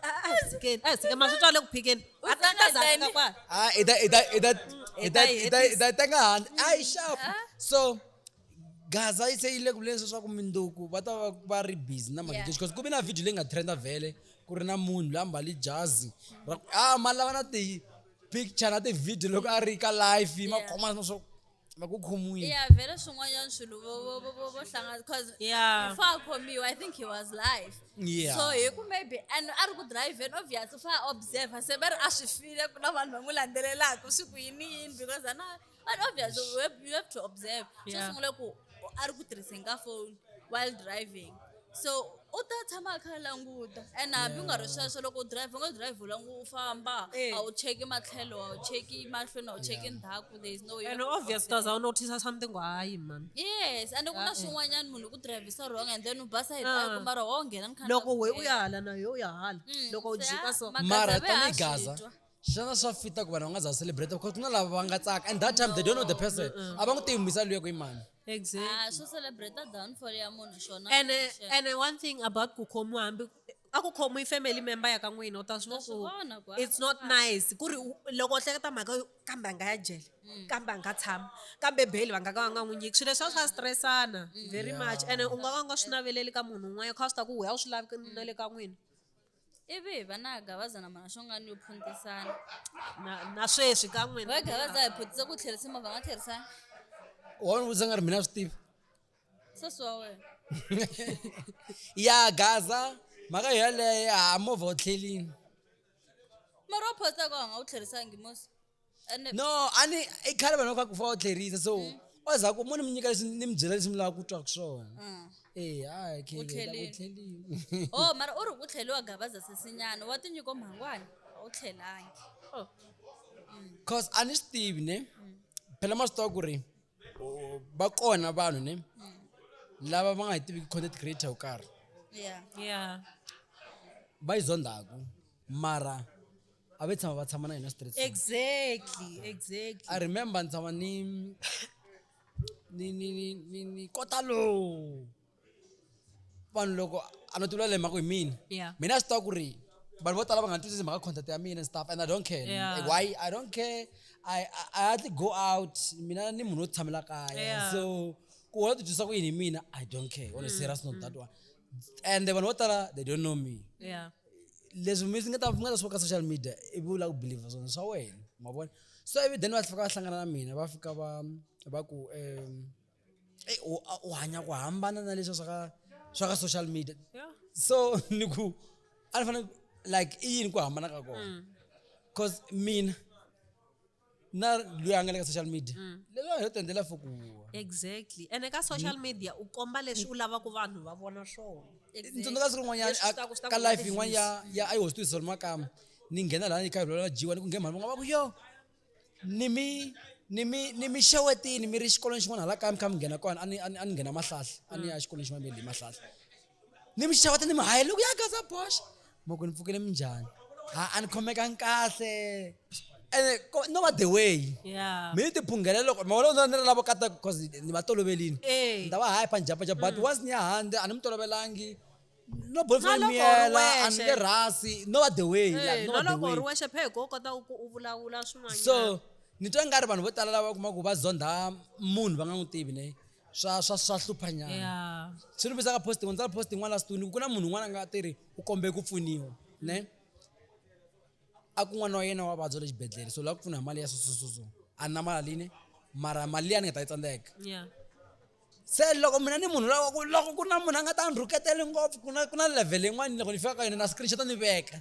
Speaker 2: A hi tshikeni a hi tshikeni ma swi twa le ku phikeni a ta ta za fika kwala.
Speaker 1: Ah, i ta tenga handle. Ai sharp. So Gaza yi se yi le ku vuleni leswaku minduku va ta va va ri busy na
Speaker 3: Yeah.
Speaker 1: mali because ku ve na video leyi nga trenda vhele ku ri na munhu loyi a mbale jazi ra ku ah ma lava na ti-picture na ti-video loko a ri ka live ma
Speaker 3: Yeah.
Speaker 1: khoma na swo va ku khomiwile.
Speaker 3: Yeah, vhele swin'wanyana swilo vo hlangana because
Speaker 2: Yeah.
Speaker 3: before a khomiwa I think he was live.
Speaker 1: Yeah.
Speaker 3: So hi ku maybe and a ri ku driveni obvious u fanele a observe se va ri a swi file ku na vanhu va n'wi landzelelaka swi ku yini yini because ana but obvious you have to observe. Xo
Speaker 2: Yeah.
Speaker 3: sungula ku a ri ku tirhiseni ka phone while driving. So U ta tshama a kha a languta and hambi u nga ri sweswo loko u drive u nga drive u langu u famba
Speaker 2: Eh.
Speaker 3: a wu cheki matlhelo a wu cheki mahlweni a wu cheki ndzhaku there is no way
Speaker 2: And obvious does I notice something hayi man.
Speaker 3: Yes, and ku na swin'wanyana munhu ku drivisa wrong and then u basa hi
Speaker 2: Ah.
Speaker 3: taku mara wo nghena ni kha ni
Speaker 2: Loko we
Speaker 3: ta
Speaker 2: u ya hala na yo u ya hala. Loko u
Speaker 3: Se,
Speaker 2: jika
Speaker 3: ah,
Speaker 2: so.
Speaker 1: Mara
Speaker 3: Magaza ve ha
Speaker 1: tanihi
Speaker 3: swi
Speaker 1: Gaza,
Speaker 3: twa.
Speaker 1: xana swa fita ku vanhu va nga za celebrate because ku na lava va nga tsaka and that time they don't know the person a va n'wi tivi muyisa luya ku i mani.
Speaker 2: Exactly.
Speaker 3: Ah, swo celebrate downfall ya munhu swona.
Speaker 2: And one thing about ku khomiwa hambi a ku khomiwi family member ya ka n'wina u ta swi
Speaker 3: Ta swi
Speaker 2: vona
Speaker 3: vona
Speaker 2: ku
Speaker 3: ku
Speaker 2: it's not nice ku ri loko u hleketa mhaka yo kambe a nga ya jele kambe a nga tshama kambe beli va nga ka va nga n'wi nyiki swilo leswiya swa stressana very much and u nga ka u nga swi naveleli ka munhu un'wana kha u swi ta ku wehe a wu swi lavi na le ka n'wina.
Speaker 3: Ivi hi va na Gavaza na mana Xongani yo phuntisana.
Speaker 2: Na sweswi ka n'wina.
Speaker 3: Va Gavaza hi phuntisa ku tlherisa movha nga tlherisanga.
Speaker 1: Wa ni vutisa nga ri mina swi tivi.
Speaker 3: Sesi wa wena.
Speaker 1: Ya Gaza mhaka yeleyo a movha wu tlhelini.
Speaker 3: Mara wa posta ku a nga wu tlherisangi mos. Ene
Speaker 1: No, a ni i khale vanhu va kha ku fa wu tlherisa so o za ku mo ni mi nyika leswi ni mi byela leswi mi lavaka ku twaka swona. Eh, hayi
Speaker 3: Wu
Speaker 1: khele ku
Speaker 3: tlhelini.
Speaker 1: tlhelini.
Speaker 3: Oh, mara u ri ku tlheliwa Gavaza sesinyana wa tinyiko mhangwani a wu tlhelangi.
Speaker 2: Oh.
Speaker 1: Cause a ni swi tivi ne. Phela ma swi tiva ku ri va kona vanhu ne lava va nga hi tiviki content creator yo karhi
Speaker 3: Yeah.
Speaker 2: Yeah.
Speaker 1: va yi zondhaku mara a ve tshama va tshama na hina straight.
Speaker 2: Exactly, exactly.
Speaker 1: I remember ni tshama ni ni ni ni ni ni kota lowu vanhu loko a no tivula le mhaka hi mina.
Speaker 2: Yeah.
Speaker 1: Mina a swi tiva ku ri vanhu vo tala va nga twisisi mhaka content ya mina and stuff and I don't care.
Speaker 2: Yeah.
Speaker 1: Like, why I don't care. I hardly go out. Mina ni munhu wo tshamela kaya.
Speaker 2: Yeah.
Speaker 1: So ku wena titwisa ku yini hi mina I don't care. On a serious note that one. And vanhu vo tala they don't know me.
Speaker 2: Yeah.
Speaker 1: Leswi mi nga ta mi nga ta swi ka social media ivi u lava ku believe swona swa wena ma vona. So ivi then va fika va hlangana na mina va fika va ku u hanya ku hambana na leswi swa ka social media.
Speaker 2: Yeah.
Speaker 1: So ni ku a ni fanele like i yini ku hambana ka kona. Cause mina na loyi a nga le ka social media leswi a hi yo ti endlela for ku
Speaker 2: Exactly. And eka social media u komba leswi u lavaka vanhu va vona swona.
Speaker 1: Ni tsundzuka siku rin'wanyana
Speaker 2: Leswi swi ta ku- swi ta
Speaker 1: ka
Speaker 2: ku
Speaker 1: life
Speaker 2: na
Speaker 1: yin'wana ya a yi host hi Makamba ni nghena laha ni kha hi vulavula jiwa ni ku nghena mhani va ku yo ni mi xewetini mi ri xikolweni xin'wana hala kaya mi kha mi nghena kona a ni a ni nghena Mahlahla a ni ya xikolweni xin'wana le Mahlahla ni mi xeweta ni mi hayi loko ya Gaza Boxa ma ku ni pfukile minjhani ha a ni khomekangi kahle ene no va the way.
Speaker 2: Yeah.
Speaker 1: Mi ni tiphunghela loko ma vona ni ri lavo kata cause ni va tolovelini.
Speaker 2: Eh.
Speaker 1: Ni ta va hype ni jumpa jumpa but once ni ya handle a ni mi tolovelangi no boyfriend
Speaker 2: Na loko u ri
Speaker 1: miyela a ni
Speaker 2: wexe.
Speaker 1: nge rhasi no va the way like
Speaker 2: Eh,
Speaker 1: no
Speaker 2: na
Speaker 1: va the
Speaker 2: loko u
Speaker 1: way.
Speaker 2: ri wexe phe hi ko kota ku u vulavula swin'wanyana.
Speaker 1: So ni twa nga ri vanhu vo tala lava kumaka ku va zondha munhu va nga n'wi tivi ne swa hlupha nyana.
Speaker 2: Yeah.
Speaker 1: Swi ni vuyisa ka post yin'wana, ni tsala post yin'wana last week ku na munhu un'wana a nga te ri u kombe ku pfuniwa ne a ku n'wana wa yena wa vabya le xibedhlele so lava ku pfuna hi mali ya so so so so a na mali line mara mali liya ni nga ta yi tsandzeka.
Speaker 2: Yeah.
Speaker 1: Se loko mina ni munhu loko loko ku na munhu a nga ta ni rhuketeli ngopfu ku na ku na level yin'wana loko ni fika ka yona na screenshot ni veka.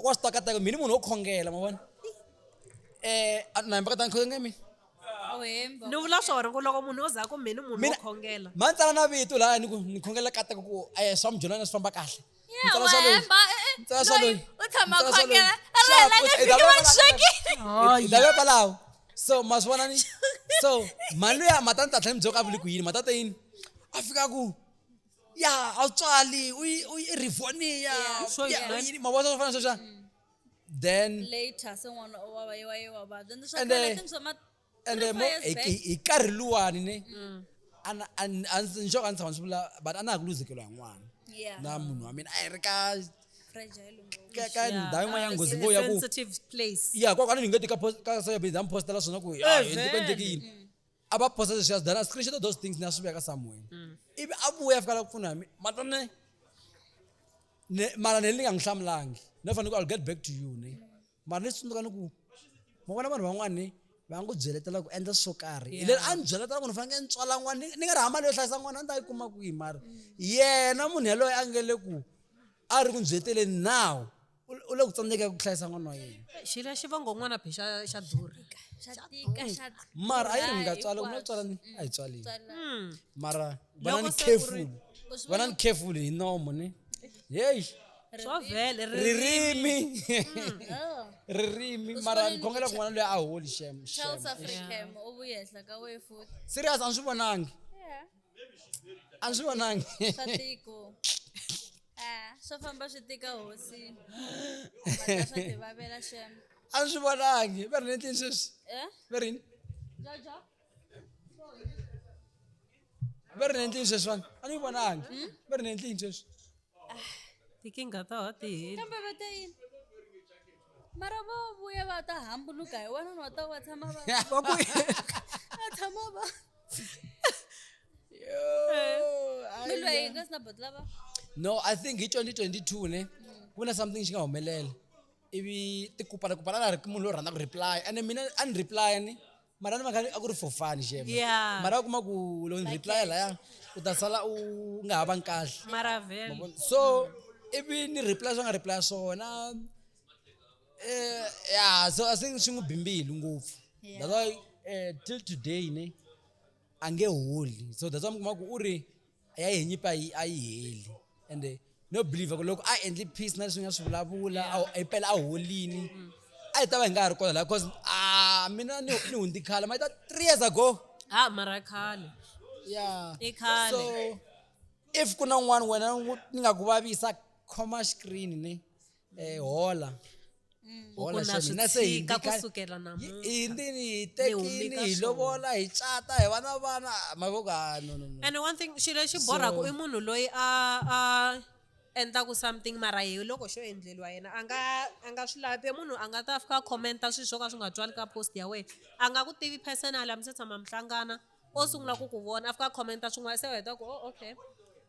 Speaker 1: Wa swi twa mina ni munhu wo khongela ma vona. Na hemba ka ta ni khongela mina.
Speaker 3: A wu hemba.
Speaker 2: Ni vula swona ku loko munhu o za ku mina munhu wo
Speaker 1: Mina
Speaker 2: khongela.
Speaker 1: ma ni tsala na vito lahaya ni ku ni khongela kateka ku swa mujolo swi famba kahle.
Speaker 3: Yeah,
Speaker 1: Ni tsala
Speaker 3: wa
Speaker 1: swa loyi.
Speaker 3: hemba,
Speaker 1: Ni tsala swa
Speaker 3: loyi
Speaker 1: loyi.
Speaker 3: u tshama
Speaker 1: Ni tsala swa loyi.
Speaker 3: khongela, a ri
Speaker 1: Sharp,
Speaker 3: helanga
Speaker 1: i
Speaker 3: vhiki
Speaker 1: ta
Speaker 3: va
Speaker 1: va
Speaker 3: xwekile.
Speaker 1: I ta va kwalaho. So ma swi vona ni so mhani luya mata ni ta tlhela ni byela ku a vuli ku yini mata ta yini a fika ku ya a wu tswali u yi u yi rivonia
Speaker 2: Sure,
Speaker 1: ya
Speaker 2: man.
Speaker 1: yini ma vona swo fana na sweswiya then
Speaker 3: Later se n'wana wa va wa ye wa vabya. Ndzi swa
Speaker 1: And,
Speaker 3: khale I think swa ma
Speaker 1: and
Speaker 3: three,
Speaker 1: mo
Speaker 3: four years
Speaker 1: hi
Speaker 3: back.
Speaker 1: hi nkarhi luwani ne a ni a ndzi sure a ndzi tshama ndzi vula but a na ha ku luzekeriwa hi n'wana
Speaker 3: Yeah.
Speaker 1: na munhu wa mina a hi ri ka
Speaker 3: Fragile ngopfu.
Speaker 1: ka ndhawu yin'wana ya nghozi ngopfu ya ku
Speaker 2: Sensitive place.
Speaker 1: ya kwako a ni nge ti ka post ka social media mi postela swona ku ya
Speaker 2: Eh,
Speaker 1: endleke endleke
Speaker 2: vhele.
Speaker 1: yini a va posta leswiya then a screenshot those things ni ya swi veka somewhere ivi a vuya a fika la ku pfuna hi mina mata ne ne mara ne ni nga n'wi hlamulangi no fanele ku I'll get back to you ne mara ni tsundzuka ni ku ma vona vanhu van'wana ne va ngo byeletela ku endla swo karhi hi leri a ni byeletela ku ni fanekele ni tswala n'wana ni nga ri hamba leyo hlayisa n'wana a ni ta yi kuma kwihi mara yena munhu yaloye a nge le ku a ri ku ni byeteleni now u le ku tsandzeka ku hlayisa n'wana wa yena.
Speaker 2: Xilo xivongo n'wana phe xa durha.
Speaker 3: Xa tika xa
Speaker 1: Mara a yi ri mi nga
Speaker 3: durha
Speaker 1: tswala ku na
Speaker 3: hinkwaswo.
Speaker 1: tswala ni a hi tswaleni.
Speaker 3: Tswala.
Speaker 1: Mara vana
Speaker 2: Loko
Speaker 1: ni
Speaker 2: se u ri
Speaker 1: careful.
Speaker 3: U swi
Speaker 1: Vana ni careful hi nomo ni. Hey,
Speaker 2: Swa vhele
Speaker 1: ririmi.
Speaker 3: Oh.
Speaker 1: Ririmi
Speaker 3: U swi
Speaker 1: mara
Speaker 3: vonile
Speaker 1: ni khongela kun'wana loyi a holi shem. Shem.
Speaker 3: Charles Africam u vuye henhla ka wehe futhi.
Speaker 1: Serious a ni swi vonangi.
Speaker 3: Yeah.
Speaker 1: A ni swi vonangi.
Speaker 3: Swa tiko. Ah, swo famba swi tika hosi. Mara swa tivavela shem.
Speaker 1: A ni swi vonangi. Va ri ni endleni sweswi.
Speaker 3: Eh?
Speaker 1: Va ri yini?
Speaker 3: Jojo?
Speaker 1: Va ri ni endleni sweswi vanhu. A ni yi vonangi. Va ri ni endleni sweswi.
Speaker 2: Tikinga ta ha ti heli.
Speaker 3: Kambe va ta yini? Mara vo vuya va ta hambuluka hi wena va ta va tshama va
Speaker 2: Va ku
Speaker 3: va tshama va
Speaker 1: Yo,
Speaker 3: mi lwa
Speaker 1: ai.
Speaker 3: yi nga sina boti lava
Speaker 1: No, I think hi 2022 ne ku na something xi nga humelela ivi tikupana kupana na ri munhu loyi rhandza ku reply ene mina a ni reply ni mara ni va a ku ri for fun xem
Speaker 2: Yeah.
Speaker 1: mara u kuma ku loko ni reply laya u ta sala u nga ha vangi kahle
Speaker 2: mara vhele.
Speaker 1: so ivi ni reply swi nga reply swona eh yeah so I think swi n'wi bimbile ngopfu
Speaker 3: Yeah.
Speaker 1: that's why till today ne a nge holi so that's why mi kuma ku u ri ya hi nyipa a yi heli ende no believe ku loko a endli peace na leswi nga swi vulavula a hi pela a holini a hi ta va hi nga ha ri kona la cause a mina ni hundzi khale ma ta 3 years ago
Speaker 2: Ha mara khale.
Speaker 1: yeah
Speaker 2: I khale.
Speaker 1: so if ku na un'wana wena ni nga ku vavisa khoma screen ni hola
Speaker 2: Ku na
Speaker 1: xem,
Speaker 2: swi
Speaker 1: hina se hi
Speaker 2: tshika
Speaker 1: ndzi
Speaker 2: kusukela namuntlha.
Speaker 1: hi ndini hi
Speaker 2: humi
Speaker 1: tekini
Speaker 2: ka
Speaker 1: hi
Speaker 2: swona.
Speaker 1: lovola hi cata hi va na vana mavoko ah, no no no
Speaker 2: And one thing xilo lexi borhaku i munhu loyi a endlaku something mara hi loko xo endleliwa yena a nga swi lavi munhu a nga ta fika a commenta swilo swo ka swi nga twali ka post ya wena a nga ku tivi personal a mi se tshama mi hlangana o sungula ku ku vona a fika a commenta swin'wana se u heta ku oh okay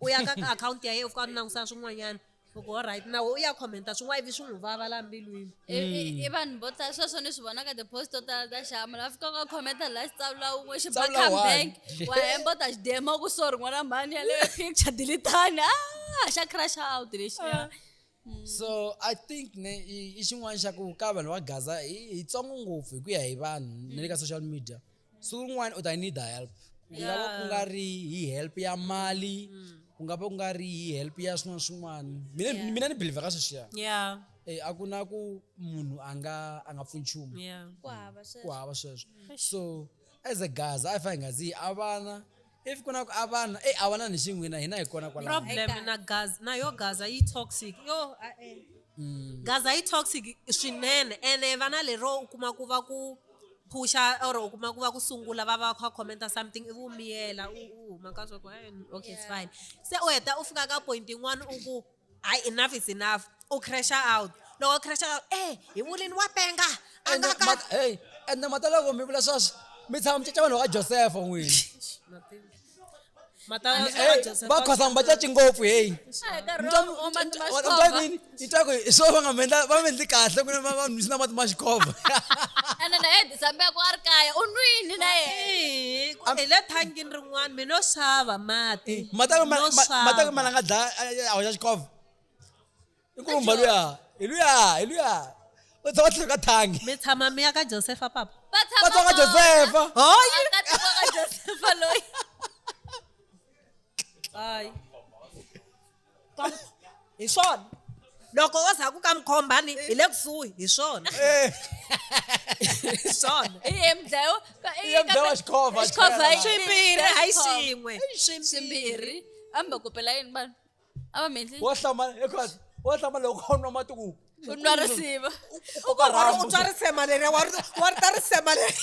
Speaker 2: u ya ka akhawunti ya yena u fika u langusa swin'wanyana u ku alright na we u ya commenta swin'wana ivi swi n'wi vava la mbilwini.
Speaker 3: I vanhu vo tala sweswo ni swi vona ka ti-post to tala ta xama la fika ka commenta la xitsavula wun'we xi ba
Speaker 1: Tsavula
Speaker 3: come
Speaker 1: one.
Speaker 3: bank wa hemba u ta xi DM ku sorry n'wana mhani yaleyo picture deletani ah xa crash out lexiya.
Speaker 1: So I think ne i xin'wana xa ku ka vanhu va Gaza hi tsongo ngopfu hi ku ya hi vanhu na le ka social media siku rin'wana u ta need help ku nga va ku nga ri hi help ya mali ku nga va ku nga ri hi help ya swin'wana swin'wana mina mina ni believe ka sweswiya
Speaker 2: Yeah.
Speaker 1: a ku na ku munhu a nga pfuni nchumu
Speaker 2: Yeah.
Speaker 3: Ku hava sweswo.
Speaker 1: ku hava sweswo so as a Gaza a hi fanele hi nga zi hi avana if ku na ku avana e avana ni xin'wina hina hi kona kwalaho
Speaker 2: Problem na Gaza na yo Gaza yi toxic yo e-e. Gaza yi toxic swinene ene va na lero u kuma ku va ku phusha or u kuma ku va ku sungula va va kha commenta something ivi u miyela u huma ka swa ku okay it's fine se u heta u fika ka point yin'wana u ku hayi enough is enough u crasha out loko u crasha out eh hi vulini wa penga a
Speaker 1: Ende
Speaker 2: nga ka
Speaker 1: hey ende mata loko mi vula sweswo mi tshama mi caca vanhu va ka Josefa n'wini
Speaker 2: Mata
Speaker 1: va khosanga va caci ngopfu heyi
Speaker 3: A hi nkarhi wa mati ma xikhova.
Speaker 1: ni twa ku hi swo va nga mi endla va mi endli kahle ku na va mi nwisa na mati ma xikhova
Speaker 3: Ene na yena December ku a ri kaya u nwini na yena.
Speaker 2: Hi le thangini rin'wana mi no xava mati
Speaker 1: mata
Speaker 2: No xava.
Speaker 1: mata ku mana nga dlaya a hoxa xikhova i ku luya hi luya hi luya u tshama tlhelo ka thangi
Speaker 2: mi tshama mi ya ka Josefa papa
Speaker 3: Va
Speaker 1: va
Speaker 3: tshama
Speaker 1: tshama ka Josefa
Speaker 2: hayi
Speaker 3: A nga tshama ka Josefa loyi.
Speaker 2: Hayi. Hi swona loko wo za ku ka mukhombani hi le kusuhi hi swona
Speaker 1: Eh.
Speaker 2: hi swona
Speaker 3: I ye mdlayo
Speaker 1: I ye mdlayo wa xikhova,
Speaker 3: Xikhova
Speaker 1: chela.
Speaker 2: swimbirhi hayi xin'we
Speaker 3: Swimbirhi. A mi va kopela yini vanhu? A va mi endli
Speaker 1: wo hlamala wo hlamala loko u nwa mati ku
Speaker 3: u nwa risiva.
Speaker 1: u koka
Speaker 2: u
Speaker 1: rhambu
Speaker 2: twa risema leriya wa ri ta risema leri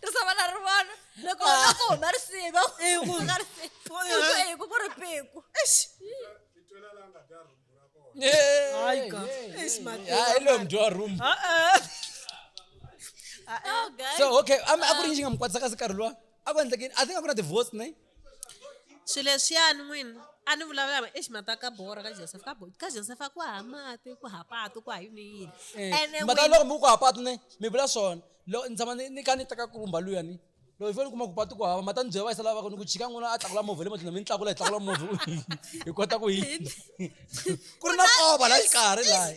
Speaker 3: Risema na rivona loko loko huma risiva u nga risiva. Ku ku ri piku.
Speaker 2: Hayi ka. Eish,
Speaker 1: hi loyi mdyi wa room
Speaker 3: Oh guys.
Speaker 1: so okay a ku ri yini xi nga mi kwatisa kasi nkarhi luwa a ku endlekini I think a ku na divorce ne
Speaker 2: swilo leswiyani n'wina a ni vulavula hi exi mata ka borha ka Joseph ka Joseph ku ha mati ku ha patu ku ha yini yini ene
Speaker 1: mata loko mi ku ha patu ne mi vula swona loko ni tshama ni kha ni teka kurumba luya ni loko hi fanele ni kuma ku patu ku hava mata ni byela va yisa lava ni ku chika n'wina a tlakula movha le matlhelo mi ni tlakula hi tlakula movha hi kota ku yi ku ri na kova la xikarhi laha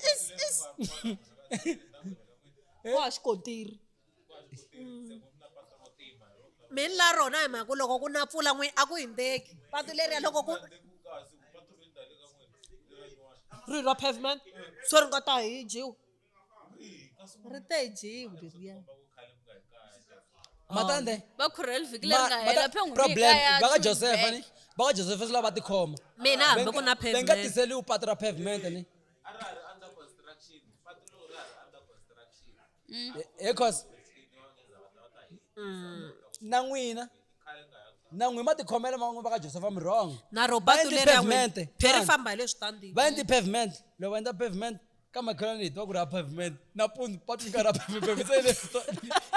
Speaker 2: ku ha xikontiri mi ni la rona hi mhaka ku loko ku na pfula n'wi a ku hindzeki patu leriya loko ku Ri ra pavement so ri nga ta hi dyiwa ri te hi dyiwi leriya.
Speaker 1: Matande
Speaker 3: Va khurhele vhiki leri nga hela phe n'hweti
Speaker 1: problem
Speaker 3: kaya
Speaker 1: va ka
Speaker 3: two
Speaker 1: Joseph
Speaker 3: back.
Speaker 1: ni va ka Joseph swi lava va tikhoma.
Speaker 2: Mina hambi ku na
Speaker 1: Va nga
Speaker 2: pavement.
Speaker 1: tiseliwi patu ra pavement ni. He cause na n'wina na n'wina ma tikhomela man'we va ka Joseph mi wrong.
Speaker 2: Na ro
Speaker 1: Va
Speaker 2: patu
Speaker 1: endli
Speaker 2: leri ya n'wina
Speaker 1: pavement.
Speaker 2: phe ri famba hi le switandini.
Speaker 1: Va endli pavement loko va endla pavement ka makhelwani hi twa ku ri a pavement nampundzu patu nga ra pavement se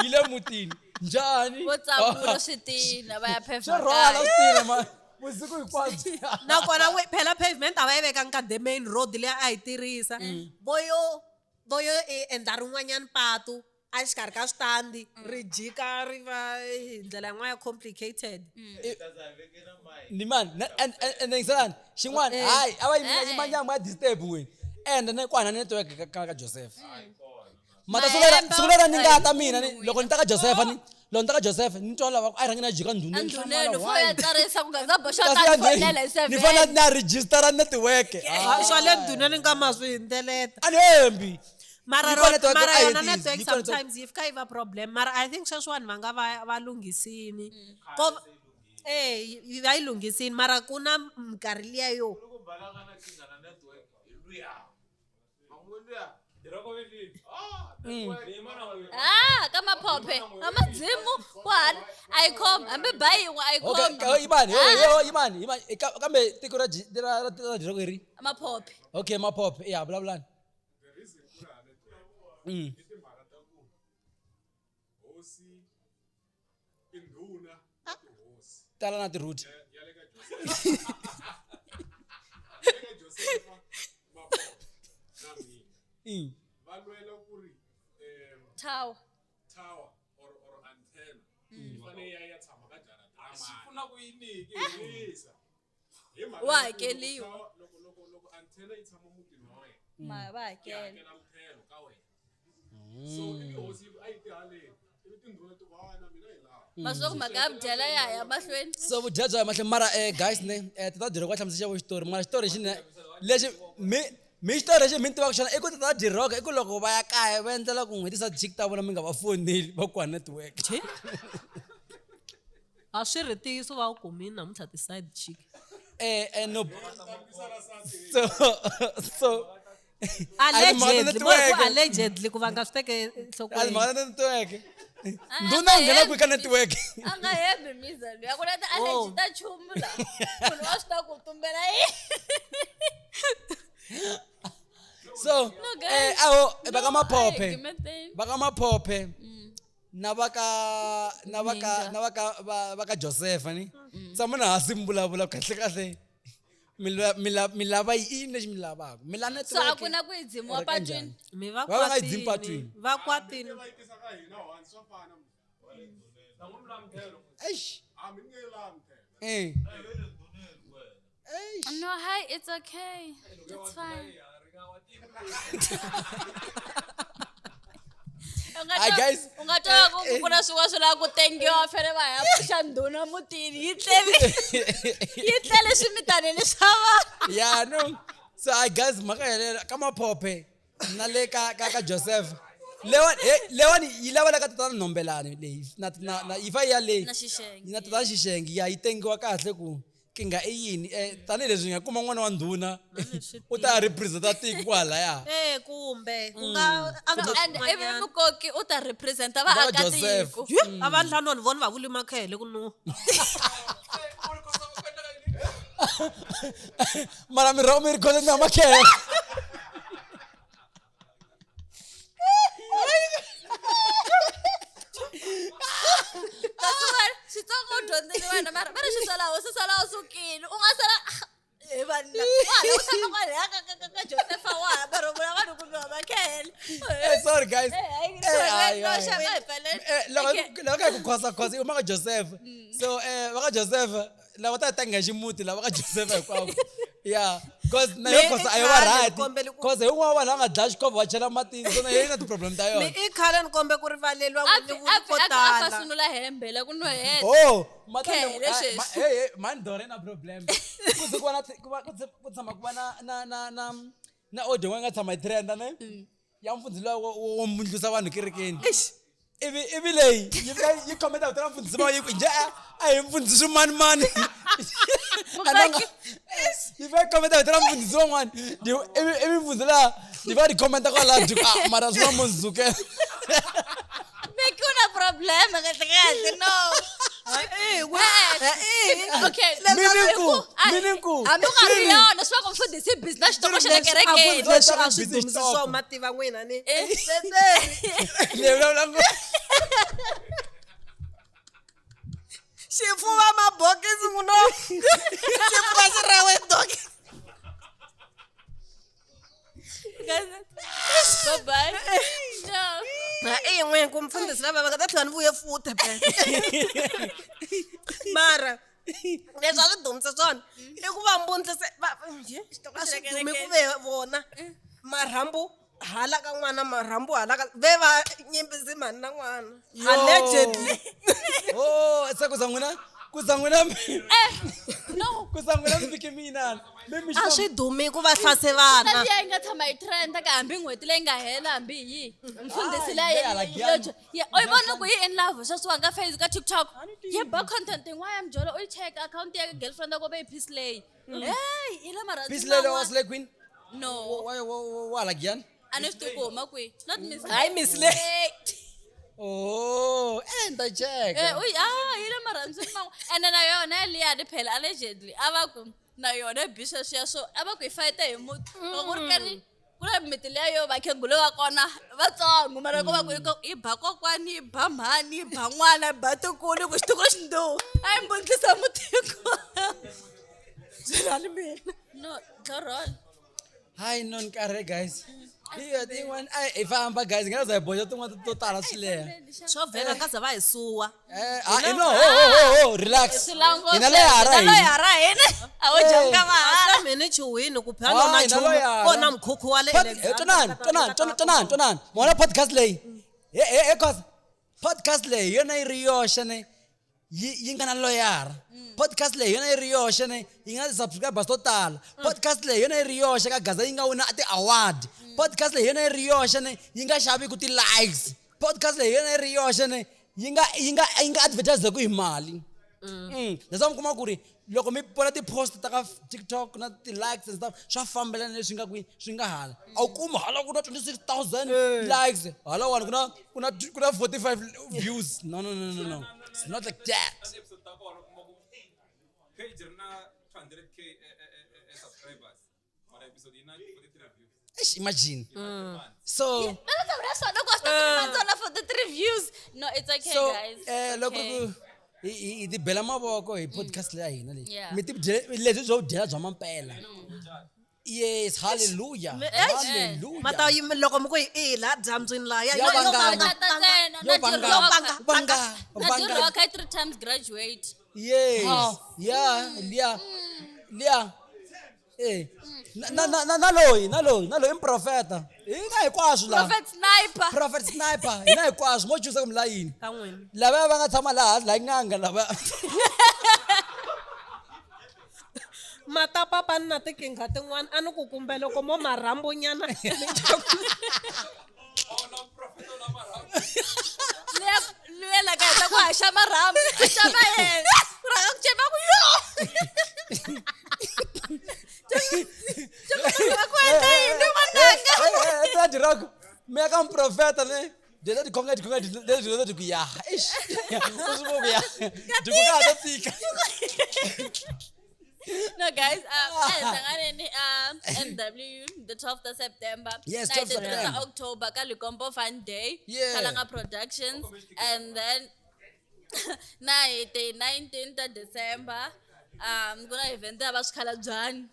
Speaker 1: yi le mutini njhani
Speaker 3: Vo tsavula switina va ya
Speaker 1: swi
Speaker 3: phevha
Speaker 1: rhwala
Speaker 3: kaya.
Speaker 1: switina ma vusiku hinkwabyo.
Speaker 2: Nakona phela pavement a va yi vekanga ka the main road leyi a yi tirhisa. Vo yo e endla rin'wanyana patu a xikarhi ka switandi ri jika ri va hi ndlela yin'wana ya complicated.
Speaker 1: Ni mani and yingiselani xin'wana hayi a va
Speaker 3: Eh, eh.
Speaker 1: yimanyama ya disturb n'wini and ne ku hana network ka Joseph. Mata
Speaker 3: Mahemba,
Speaker 1: siku lera ni nga ta
Speaker 3: a yi
Speaker 1: mina ni
Speaker 3: kumi
Speaker 1: loko ni ta ka Joseph ni loko ni ta ka Joseph ni twa lava a yi rhangi na jika ndhuneni
Speaker 3: Andhuneni fo ya tsarisa ku nga za boxa
Speaker 1: Kasi
Speaker 3: ta
Speaker 1: ya
Speaker 3: fonela hi
Speaker 1: ndhuneni, ni fanele
Speaker 3: 7.
Speaker 1: na register network.
Speaker 2: Ah, swa le ndhuneni ka ma swi hindzeleta.
Speaker 1: A ni hembi.
Speaker 2: Mara
Speaker 1: Yi kona network,
Speaker 2: mara
Speaker 1: a yi
Speaker 2: yona
Speaker 1: tirhisi,
Speaker 2: network
Speaker 1: yi kona network.
Speaker 2: sometimes yi fika yi va problem mara I think sweswiwani va nga va va lunghisini. Ko eh va yi lunghisini mara ku na minkarhi liya yo
Speaker 3: Ah, ka maphophe, ka madzimu, ku hana a yi khomi hambi ba yin'we a yi
Speaker 1: Okay,
Speaker 3: khomi.
Speaker 1: oh, yimani, yo, yimani, yimani. Kambe tiko ra ra ra ra ri.
Speaker 3: Maphophe.
Speaker 1: Okay, maphophe. Ya, vulavulani.
Speaker 5: The reason ku ri hava network i timhaka ta ku hosi tindhuna na tihosi
Speaker 1: Tala na ti-router.
Speaker 5: ya le ka Joseph ya le ka Josefa Maphophe na mina va lwela ku ri
Speaker 3: Tower.
Speaker 5: tower or antenna yi fanele ya ya tshama ka jarata ra mani.
Speaker 6: pfuna ku yini ke?
Speaker 5: Yisa. Hi mhaka
Speaker 3: Wa
Speaker 5: ya ku loko
Speaker 3: hakeliwa.
Speaker 5: tower- loko antenna yi tshama mutini wa wena
Speaker 3: Ma va
Speaker 5: yi
Speaker 3: hakela.
Speaker 5: hakela muthelo ka wena. So ivi hosi yi ku a yi ti haleni ivi tindhuna ti ku hawa na mina hi laha.
Speaker 3: Maswa ku mhaka ya vudyela ya ya mahlweni.
Speaker 1: So vudyela bya mahlweni mara guys ne tata Diroka hlamusela xavo xitori mara xitori xi ne lexi mi xitori lexi mi ni tivaka xona i ku tata Diroka i ku loko va ya kaya va endlela ku n'hweti sa chick ta vona mi nga va foneli va ku network.
Speaker 2: A swi ri ntiyiso va wu kumini namuntlha ti-side chick.
Speaker 1: No so
Speaker 2: Allegedly, mo hi ku allegedly ku va nga swi teke
Speaker 1: a timhaka
Speaker 2: enhlokweni.
Speaker 1: ta network.
Speaker 3: A
Speaker 1: Ndhuna
Speaker 3: nga
Speaker 1: u nghena
Speaker 3: hembi.
Speaker 1: kwihi ka network?
Speaker 3: A nga hembi miza loyi. A ku na ti-allergy
Speaker 2: Oh.
Speaker 3: ta nchumu la. Munhu wa swi tiva ku tumbela yini.
Speaker 1: So
Speaker 3: No, guys.
Speaker 1: aho va ka
Speaker 3: No
Speaker 1: maphophe.
Speaker 3: argument then.
Speaker 1: Va ka maphophe na va ka na va ka
Speaker 3: Ninga.
Speaker 1: na va ka va ka Joseph ni. Tshama na hansi mi vulavula kahle kahle. Mi lava yini lexi mi lavaka? Mi lava
Speaker 3: So a
Speaker 1: network.
Speaker 3: ku na ku yi dzimiwa
Speaker 1: or
Speaker 3: patwini.
Speaker 1: kanjhani?
Speaker 2: Mi va
Speaker 1: Va va nga yi dzimi
Speaker 2: kwatini.
Speaker 1: patwini.
Speaker 2: Va kwatini.
Speaker 5: Va yi tisa ka hina one swa fana.
Speaker 1: Eish.
Speaker 5: A mi nge laha muthelo.
Speaker 1: Eh. Eish.
Speaker 3: No, hi, it's okay. It's fine. U nga
Speaker 1: Hi,
Speaker 3: twa-
Speaker 1: guys.
Speaker 3: u nga twa ku ku na swin'wana swi lava ku tengiwa fane va ya pfuxa ndhuna mutini yi tlele yi tlele swimitanini swa vanhu.
Speaker 1: Yeah, no. So I guess mhaka yeleyo ka maphophe na le ka Joseph. Lewani lewani yi lava la ka tatana Nhombelani leyi na yi fa ya le
Speaker 3: Na Xixenge.
Speaker 1: na tatana Xixenge ya yi tengiwa kahle ku kinga i yini tanihileswi hi nga kuma n'wana wa ndhuna u ta representa tiko kwalaya.
Speaker 2: Eh kumbe ku nga antswa
Speaker 3: And ivi
Speaker 2: swin'wanyana.
Speaker 3: mukoki u ta representa
Speaker 1: Va ka Joseph.
Speaker 3: vaakatiko.
Speaker 2: Yhe, a va ntlhanu ni vona va vuli makhele ku nuha.
Speaker 1: Mara miroho mi ri khona na makhele.
Speaker 3: Kasi Xitsonga u dyondzile wena mara va ri xi sala hosi sala u sukile u nga sala hi vanhu wa ha u tshama kwalaya ka Josefa wa ha mara vula vanhu ku nwa makhele.
Speaker 1: Sorry guys.
Speaker 3: Eh, hayi,
Speaker 1: Eh,
Speaker 3: sorry,
Speaker 1: hayi,
Speaker 3: no,
Speaker 1: hayi.
Speaker 3: xa nga hi pfalela.
Speaker 1: Loko
Speaker 3: Okay.
Speaker 1: loko ka ku khosa khosa i huma ka Joseph. So va ka Joseph lava ta tenga ximuti lava ka Joseph hinkwavo. Yeah, cause na yo
Speaker 2: Me
Speaker 1: khosa
Speaker 2: i
Speaker 1: a yo va
Speaker 2: khale
Speaker 1: right.
Speaker 2: ni kombele ku-
Speaker 1: Cause hi un'wana wa vanhu lava nga dlaya xikhovha va chela matini so na yena yi na ti-problem ta
Speaker 2: Mi
Speaker 1: yona.
Speaker 2: i khale ni kombe ku rivaleliwa
Speaker 3: A
Speaker 2: n'wini
Speaker 3: fi-
Speaker 2: vuli
Speaker 3: a
Speaker 2: ko
Speaker 3: fi- a fi- a fa
Speaker 2: tala.
Speaker 3: sunula hembe la ku no heta.
Speaker 1: Oh,
Speaker 3: Khele sweswi.
Speaker 1: hey, hey, mani Dora i na problem. Ku ze ku va na ku va ku tshama ku va na na na na Na audio yin'wana yi nga tshama yi trenda ne ya mfundhisi luya wo mbundlusa vanhu kerekeni. Ivi leyi yi fika yi commenta vito ra mfundhisi va yi ku njhe a hi mfundhisi swimanimani. Yi fika yi commenta vito ra mfundhisi van'wani ivi mfundhisi luya ni va ri commenta kwalaya byi ku ah, mara swi va mundzukela.
Speaker 3: Meki u na problem kahle kahle no. Okay.
Speaker 1: Meaning ku, meaning ku.
Speaker 3: Hambi u nga ri yona swi va ku mfundhisi i busy na xitoko xa le kerekeni.
Speaker 2: Leswi a swi
Speaker 1: Busy
Speaker 2: dumisi
Speaker 1: xitoko.
Speaker 2: swo mativa n'wina ni.
Speaker 1: Leyi vulavula ngopfu.
Speaker 2: Xifuva mabokisi muno. Xifuva xi rewe doki.
Speaker 3: Bye bye. No.
Speaker 2: I n'we ku mfundhisi lava va nga ta tlhela ni vuye futhi phela. Mara leswi a swi dumisa swona i ku va mbundlise va a swi dumi ku ve vona marhambu hala ka n'wana marhambu hala ka ve va nyimbisi mhani na n'wana allegedly.
Speaker 1: Oh, se ku za n'wina ku za n'wina
Speaker 3: No.
Speaker 1: ku za n'wina mi fike mina. Mi mi
Speaker 2: A swi dumi ku va hlase vana.
Speaker 3: Na liya yi nga tshama yi trenda ka hambi n'hweti leyi nga hela hambi hi yihi. Mfundhisi
Speaker 1: Hayi,
Speaker 3: liya
Speaker 1: leyi
Speaker 3: yi-
Speaker 1: hala
Speaker 3: yo ya u yi vona ku yi in love sweswiwani ka Facebook ka TikTok. Yi ba content yin'wana ya mujolo u yi cheka akhawunti ya girlfriend ya ku va yi Peace leyi. Hey, yi le marhandzini
Speaker 1: Peace leyi wa
Speaker 3: man'wana.
Speaker 1: Slay Queen.
Speaker 3: No.
Speaker 1: Wa hala Giyani.
Speaker 3: A ni swi tivi ku huma kwihi. Not Miss
Speaker 2: Hayi, Miss Lay.
Speaker 3: Lay.
Speaker 1: Oh, eh ni ta cheka.
Speaker 3: Eh, uyi ah, yi le marhandzini man'wana. Ene na yona liyani phela allegedly a va ku na yona bi sweswiya swo a va ku yi fayita hi muti. Loko ku ri karhi ku na miti liya yo vakhegula va kona vatsongo mara ko va ku yi ba kokwani yi ba mhani yi ba n'wana yi ba ntukulu ku xitukulu xi nduku a yi mbundlisa muti hinkwawo.
Speaker 2: Byelani mina.
Speaker 3: No, dlorol.
Speaker 1: Hayi no ni karhele guys. Hi tin'wana a hi famba guys, hi nga za hi boxa tin'wana to tala swi leha.
Speaker 2: Swo vhela nga za va hi suwa.
Speaker 1: Eh, ah, no, ho ho ho ho, relax.
Speaker 3: Swilango
Speaker 1: Hina loyara
Speaker 3: hina
Speaker 1: hina.
Speaker 3: loyara hina. A wo jamuka mahala.
Speaker 2: A swi ni chuhwini ku phela
Speaker 1: Ah,
Speaker 2: na
Speaker 1: hina
Speaker 2: nchumu
Speaker 1: loyara.
Speaker 2: kona mkhukhu wa le
Speaker 1: Twanani, twanani, twanani, twanani. Mona podcast leyi. He he he cause podcast leyi hi yona yi ri yoxe ne yi nga na loyara. Podcast leyi hi yona yi ri yoxe ne yi nga na ti-subscribers to tala. Podcast leyi hi yona yi ri yoxe ka Gaza yi nga wina ti-award. Podcast leyi hi yona yi ri yoxe ne yi nga xaviku ti-likes. Podcast leyi hi yona yi ri yoxe ne yi nga yi nga yi nga advertise-ku hi mali. Leswaku mi kuma ku ri loko mi vona ti-post ta ka TikTok na ti-likes and stuff swa fambelana leswi nga kwini swi nga hala a wu kumi hala ku na 26,000 likes hala wani ku na 45 views. No, no, no, no, no, it's not like that.
Speaker 5: Episode ta kona kuma ku page ri na 200K subscribers mara episode yi na 43 views.
Speaker 1: Eish, imagine. So
Speaker 3: Na ta vula swona ku a swi ta ku ri matsona 43 views. No, it's okay
Speaker 1: so
Speaker 3: guys.
Speaker 1: eh
Speaker 3: It's
Speaker 1: loko
Speaker 3: okay.
Speaker 1: ku hi ti bela mavoko hi podcast leya hina leyi
Speaker 3: Yeah.
Speaker 1: mi ti lebyi byo dyela bya mampela. Yes, hallelujah, hallelujah.
Speaker 2: Mata loko mi ku i la dyambyini laha
Speaker 1: Ya
Speaker 2: yo
Speaker 1: vangama.
Speaker 2: vanga.
Speaker 3: Tata ntsena,
Speaker 1: Yo
Speaker 3: na
Speaker 1: vangama.
Speaker 3: Jiroka.
Speaker 1: Vanga,
Speaker 3: Na
Speaker 1: vanga.
Speaker 3: Jiroka i 3 times graduate.
Speaker 1: Yes. Yeah, yeah. Yeah. Eh. Na na na na loyi, na loyi, na loyi i muprofeta. Hi na hinkwaswo laha.
Speaker 3: Prophet Sniper.
Speaker 1: Prophet Sniper, hi na hinkwaswo mo chuza ku milayini.
Speaker 2: Ka n'wina.
Speaker 1: Lavaya va nga tshama laha la n'anga lava.
Speaker 2: Mata papa ni na tinkingha tin'wana a ni ku kumbe loko mo marhambu nyana.
Speaker 3: Luya luya la ka heta ku haxa marhambu, a xava yena. Ku rhanga ku cema ku yo. Ku endla yini n'wananga?
Speaker 1: Eh, eh, Jiroka. Mi ya ka muprofeta ne. Dyela tikhonga tikhonga leti ti ku ya. Eish. U swi vona ku ya. Dyi ku ka ha to tika.
Speaker 3: No guys, hlanganeni MW the 12th of September.
Speaker 1: Yes,
Speaker 3: Na
Speaker 1: 12th
Speaker 3: hi ti 3
Speaker 1: September.
Speaker 3: October ka Likompo Fun Day.
Speaker 1: Yeah.
Speaker 3: Khalanga Productions and then na hi ti 19th of December ku na event ya va swikhalabyani.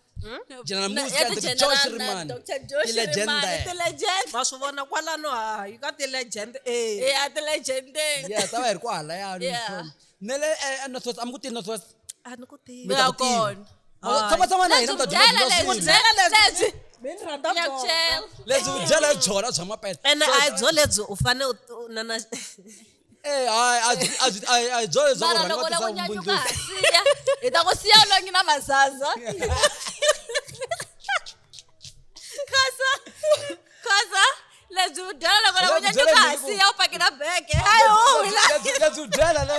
Speaker 1: General
Speaker 3: Na-
Speaker 1: Muska
Speaker 3: ya
Speaker 1: and
Speaker 3: ti
Speaker 1: Dr.
Speaker 3: General
Speaker 1: Josh
Speaker 3: na
Speaker 1: Rimani.
Speaker 3: Dr. Josh
Speaker 1: Ti-legend.
Speaker 3: Rimani, ti-legend.
Speaker 2: Va swi vona kwalano hayi ka ti-legend eh.
Speaker 3: Yeah, ti-legend.
Speaker 1: Yeah, ta va hi ri kwahalaya.
Speaker 3: Yeah.
Speaker 1: Ne le North West, a mi ku tivi North West.
Speaker 2: A ni ku tivi.
Speaker 1: Mi ta ku
Speaker 3: Ya
Speaker 1: tiva.
Speaker 3: kona.
Speaker 1: Oh, Tshama tshama na hina mi ta
Speaker 3: Lebyi
Speaker 1: dyondza
Speaker 3: byela
Speaker 1: swilo.
Speaker 3: lebyi. Lebyi.
Speaker 2: Mi ni rhandza
Speaker 3: Ya
Speaker 2: byona.
Speaker 3: ku byela.
Speaker 1: Lebyi vudyela byona bya mampela.
Speaker 2: Ene a hi byo lebyi u fane u na na
Speaker 1: Eh, hayi a byi a byi a hi byo lebyi
Speaker 3: Mara
Speaker 1: ku rhanga
Speaker 3: loko
Speaker 1: va
Speaker 3: la ku
Speaker 1: tisa
Speaker 3: nyanyuka ha
Speaker 1: vumbundzusi.
Speaker 3: siya hi ta ku siya longi na mazaza. Kasi
Speaker 1: byela
Speaker 3: ka ha
Speaker 1: yini ku-
Speaker 3: siya u pakela bege hayi huwi la
Speaker 1: Lebyi u byela le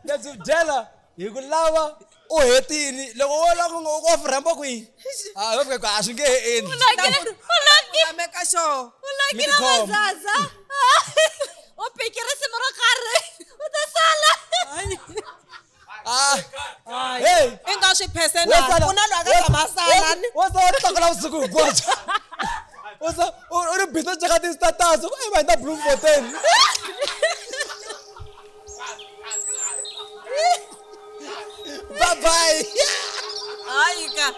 Speaker 1: lebyi u byela hi ku lava u hetini loko wo lava ku wa rhamba kwihi a va fika ku a swi nge he endli
Speaker 3: U lakile
Speaker 2: U meka sure
Speaker 3: u lakile
Speaker 1: Mi tikhoma.
Speaker 3: mazaza u piki risimu ro karhi u ta sala
Speaker 1: Ah. Hey.
Speaker 2: I nga swi
Speaker 1: Wo
Speaker 2: personal
Speaker 1: sala-
Speaker 2: ku na loyi a nga tshama a sala ni
Speaker 1: wo sala u tlakula vusiku hinkwabyo u sa u ri busy no cheka ti-status u ku e va Bloemfontein bye bye
Speaker 2: hayi ka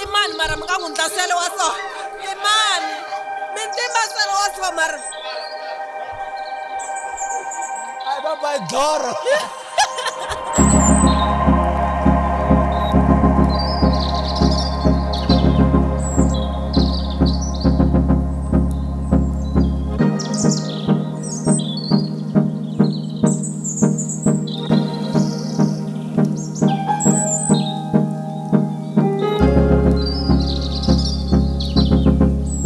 Speaker 2: i mani mara mi nga n'wi ndlasele wa so i mani mi ntimasele wa so mara
Speaker 1: Ai, bye bye dloro.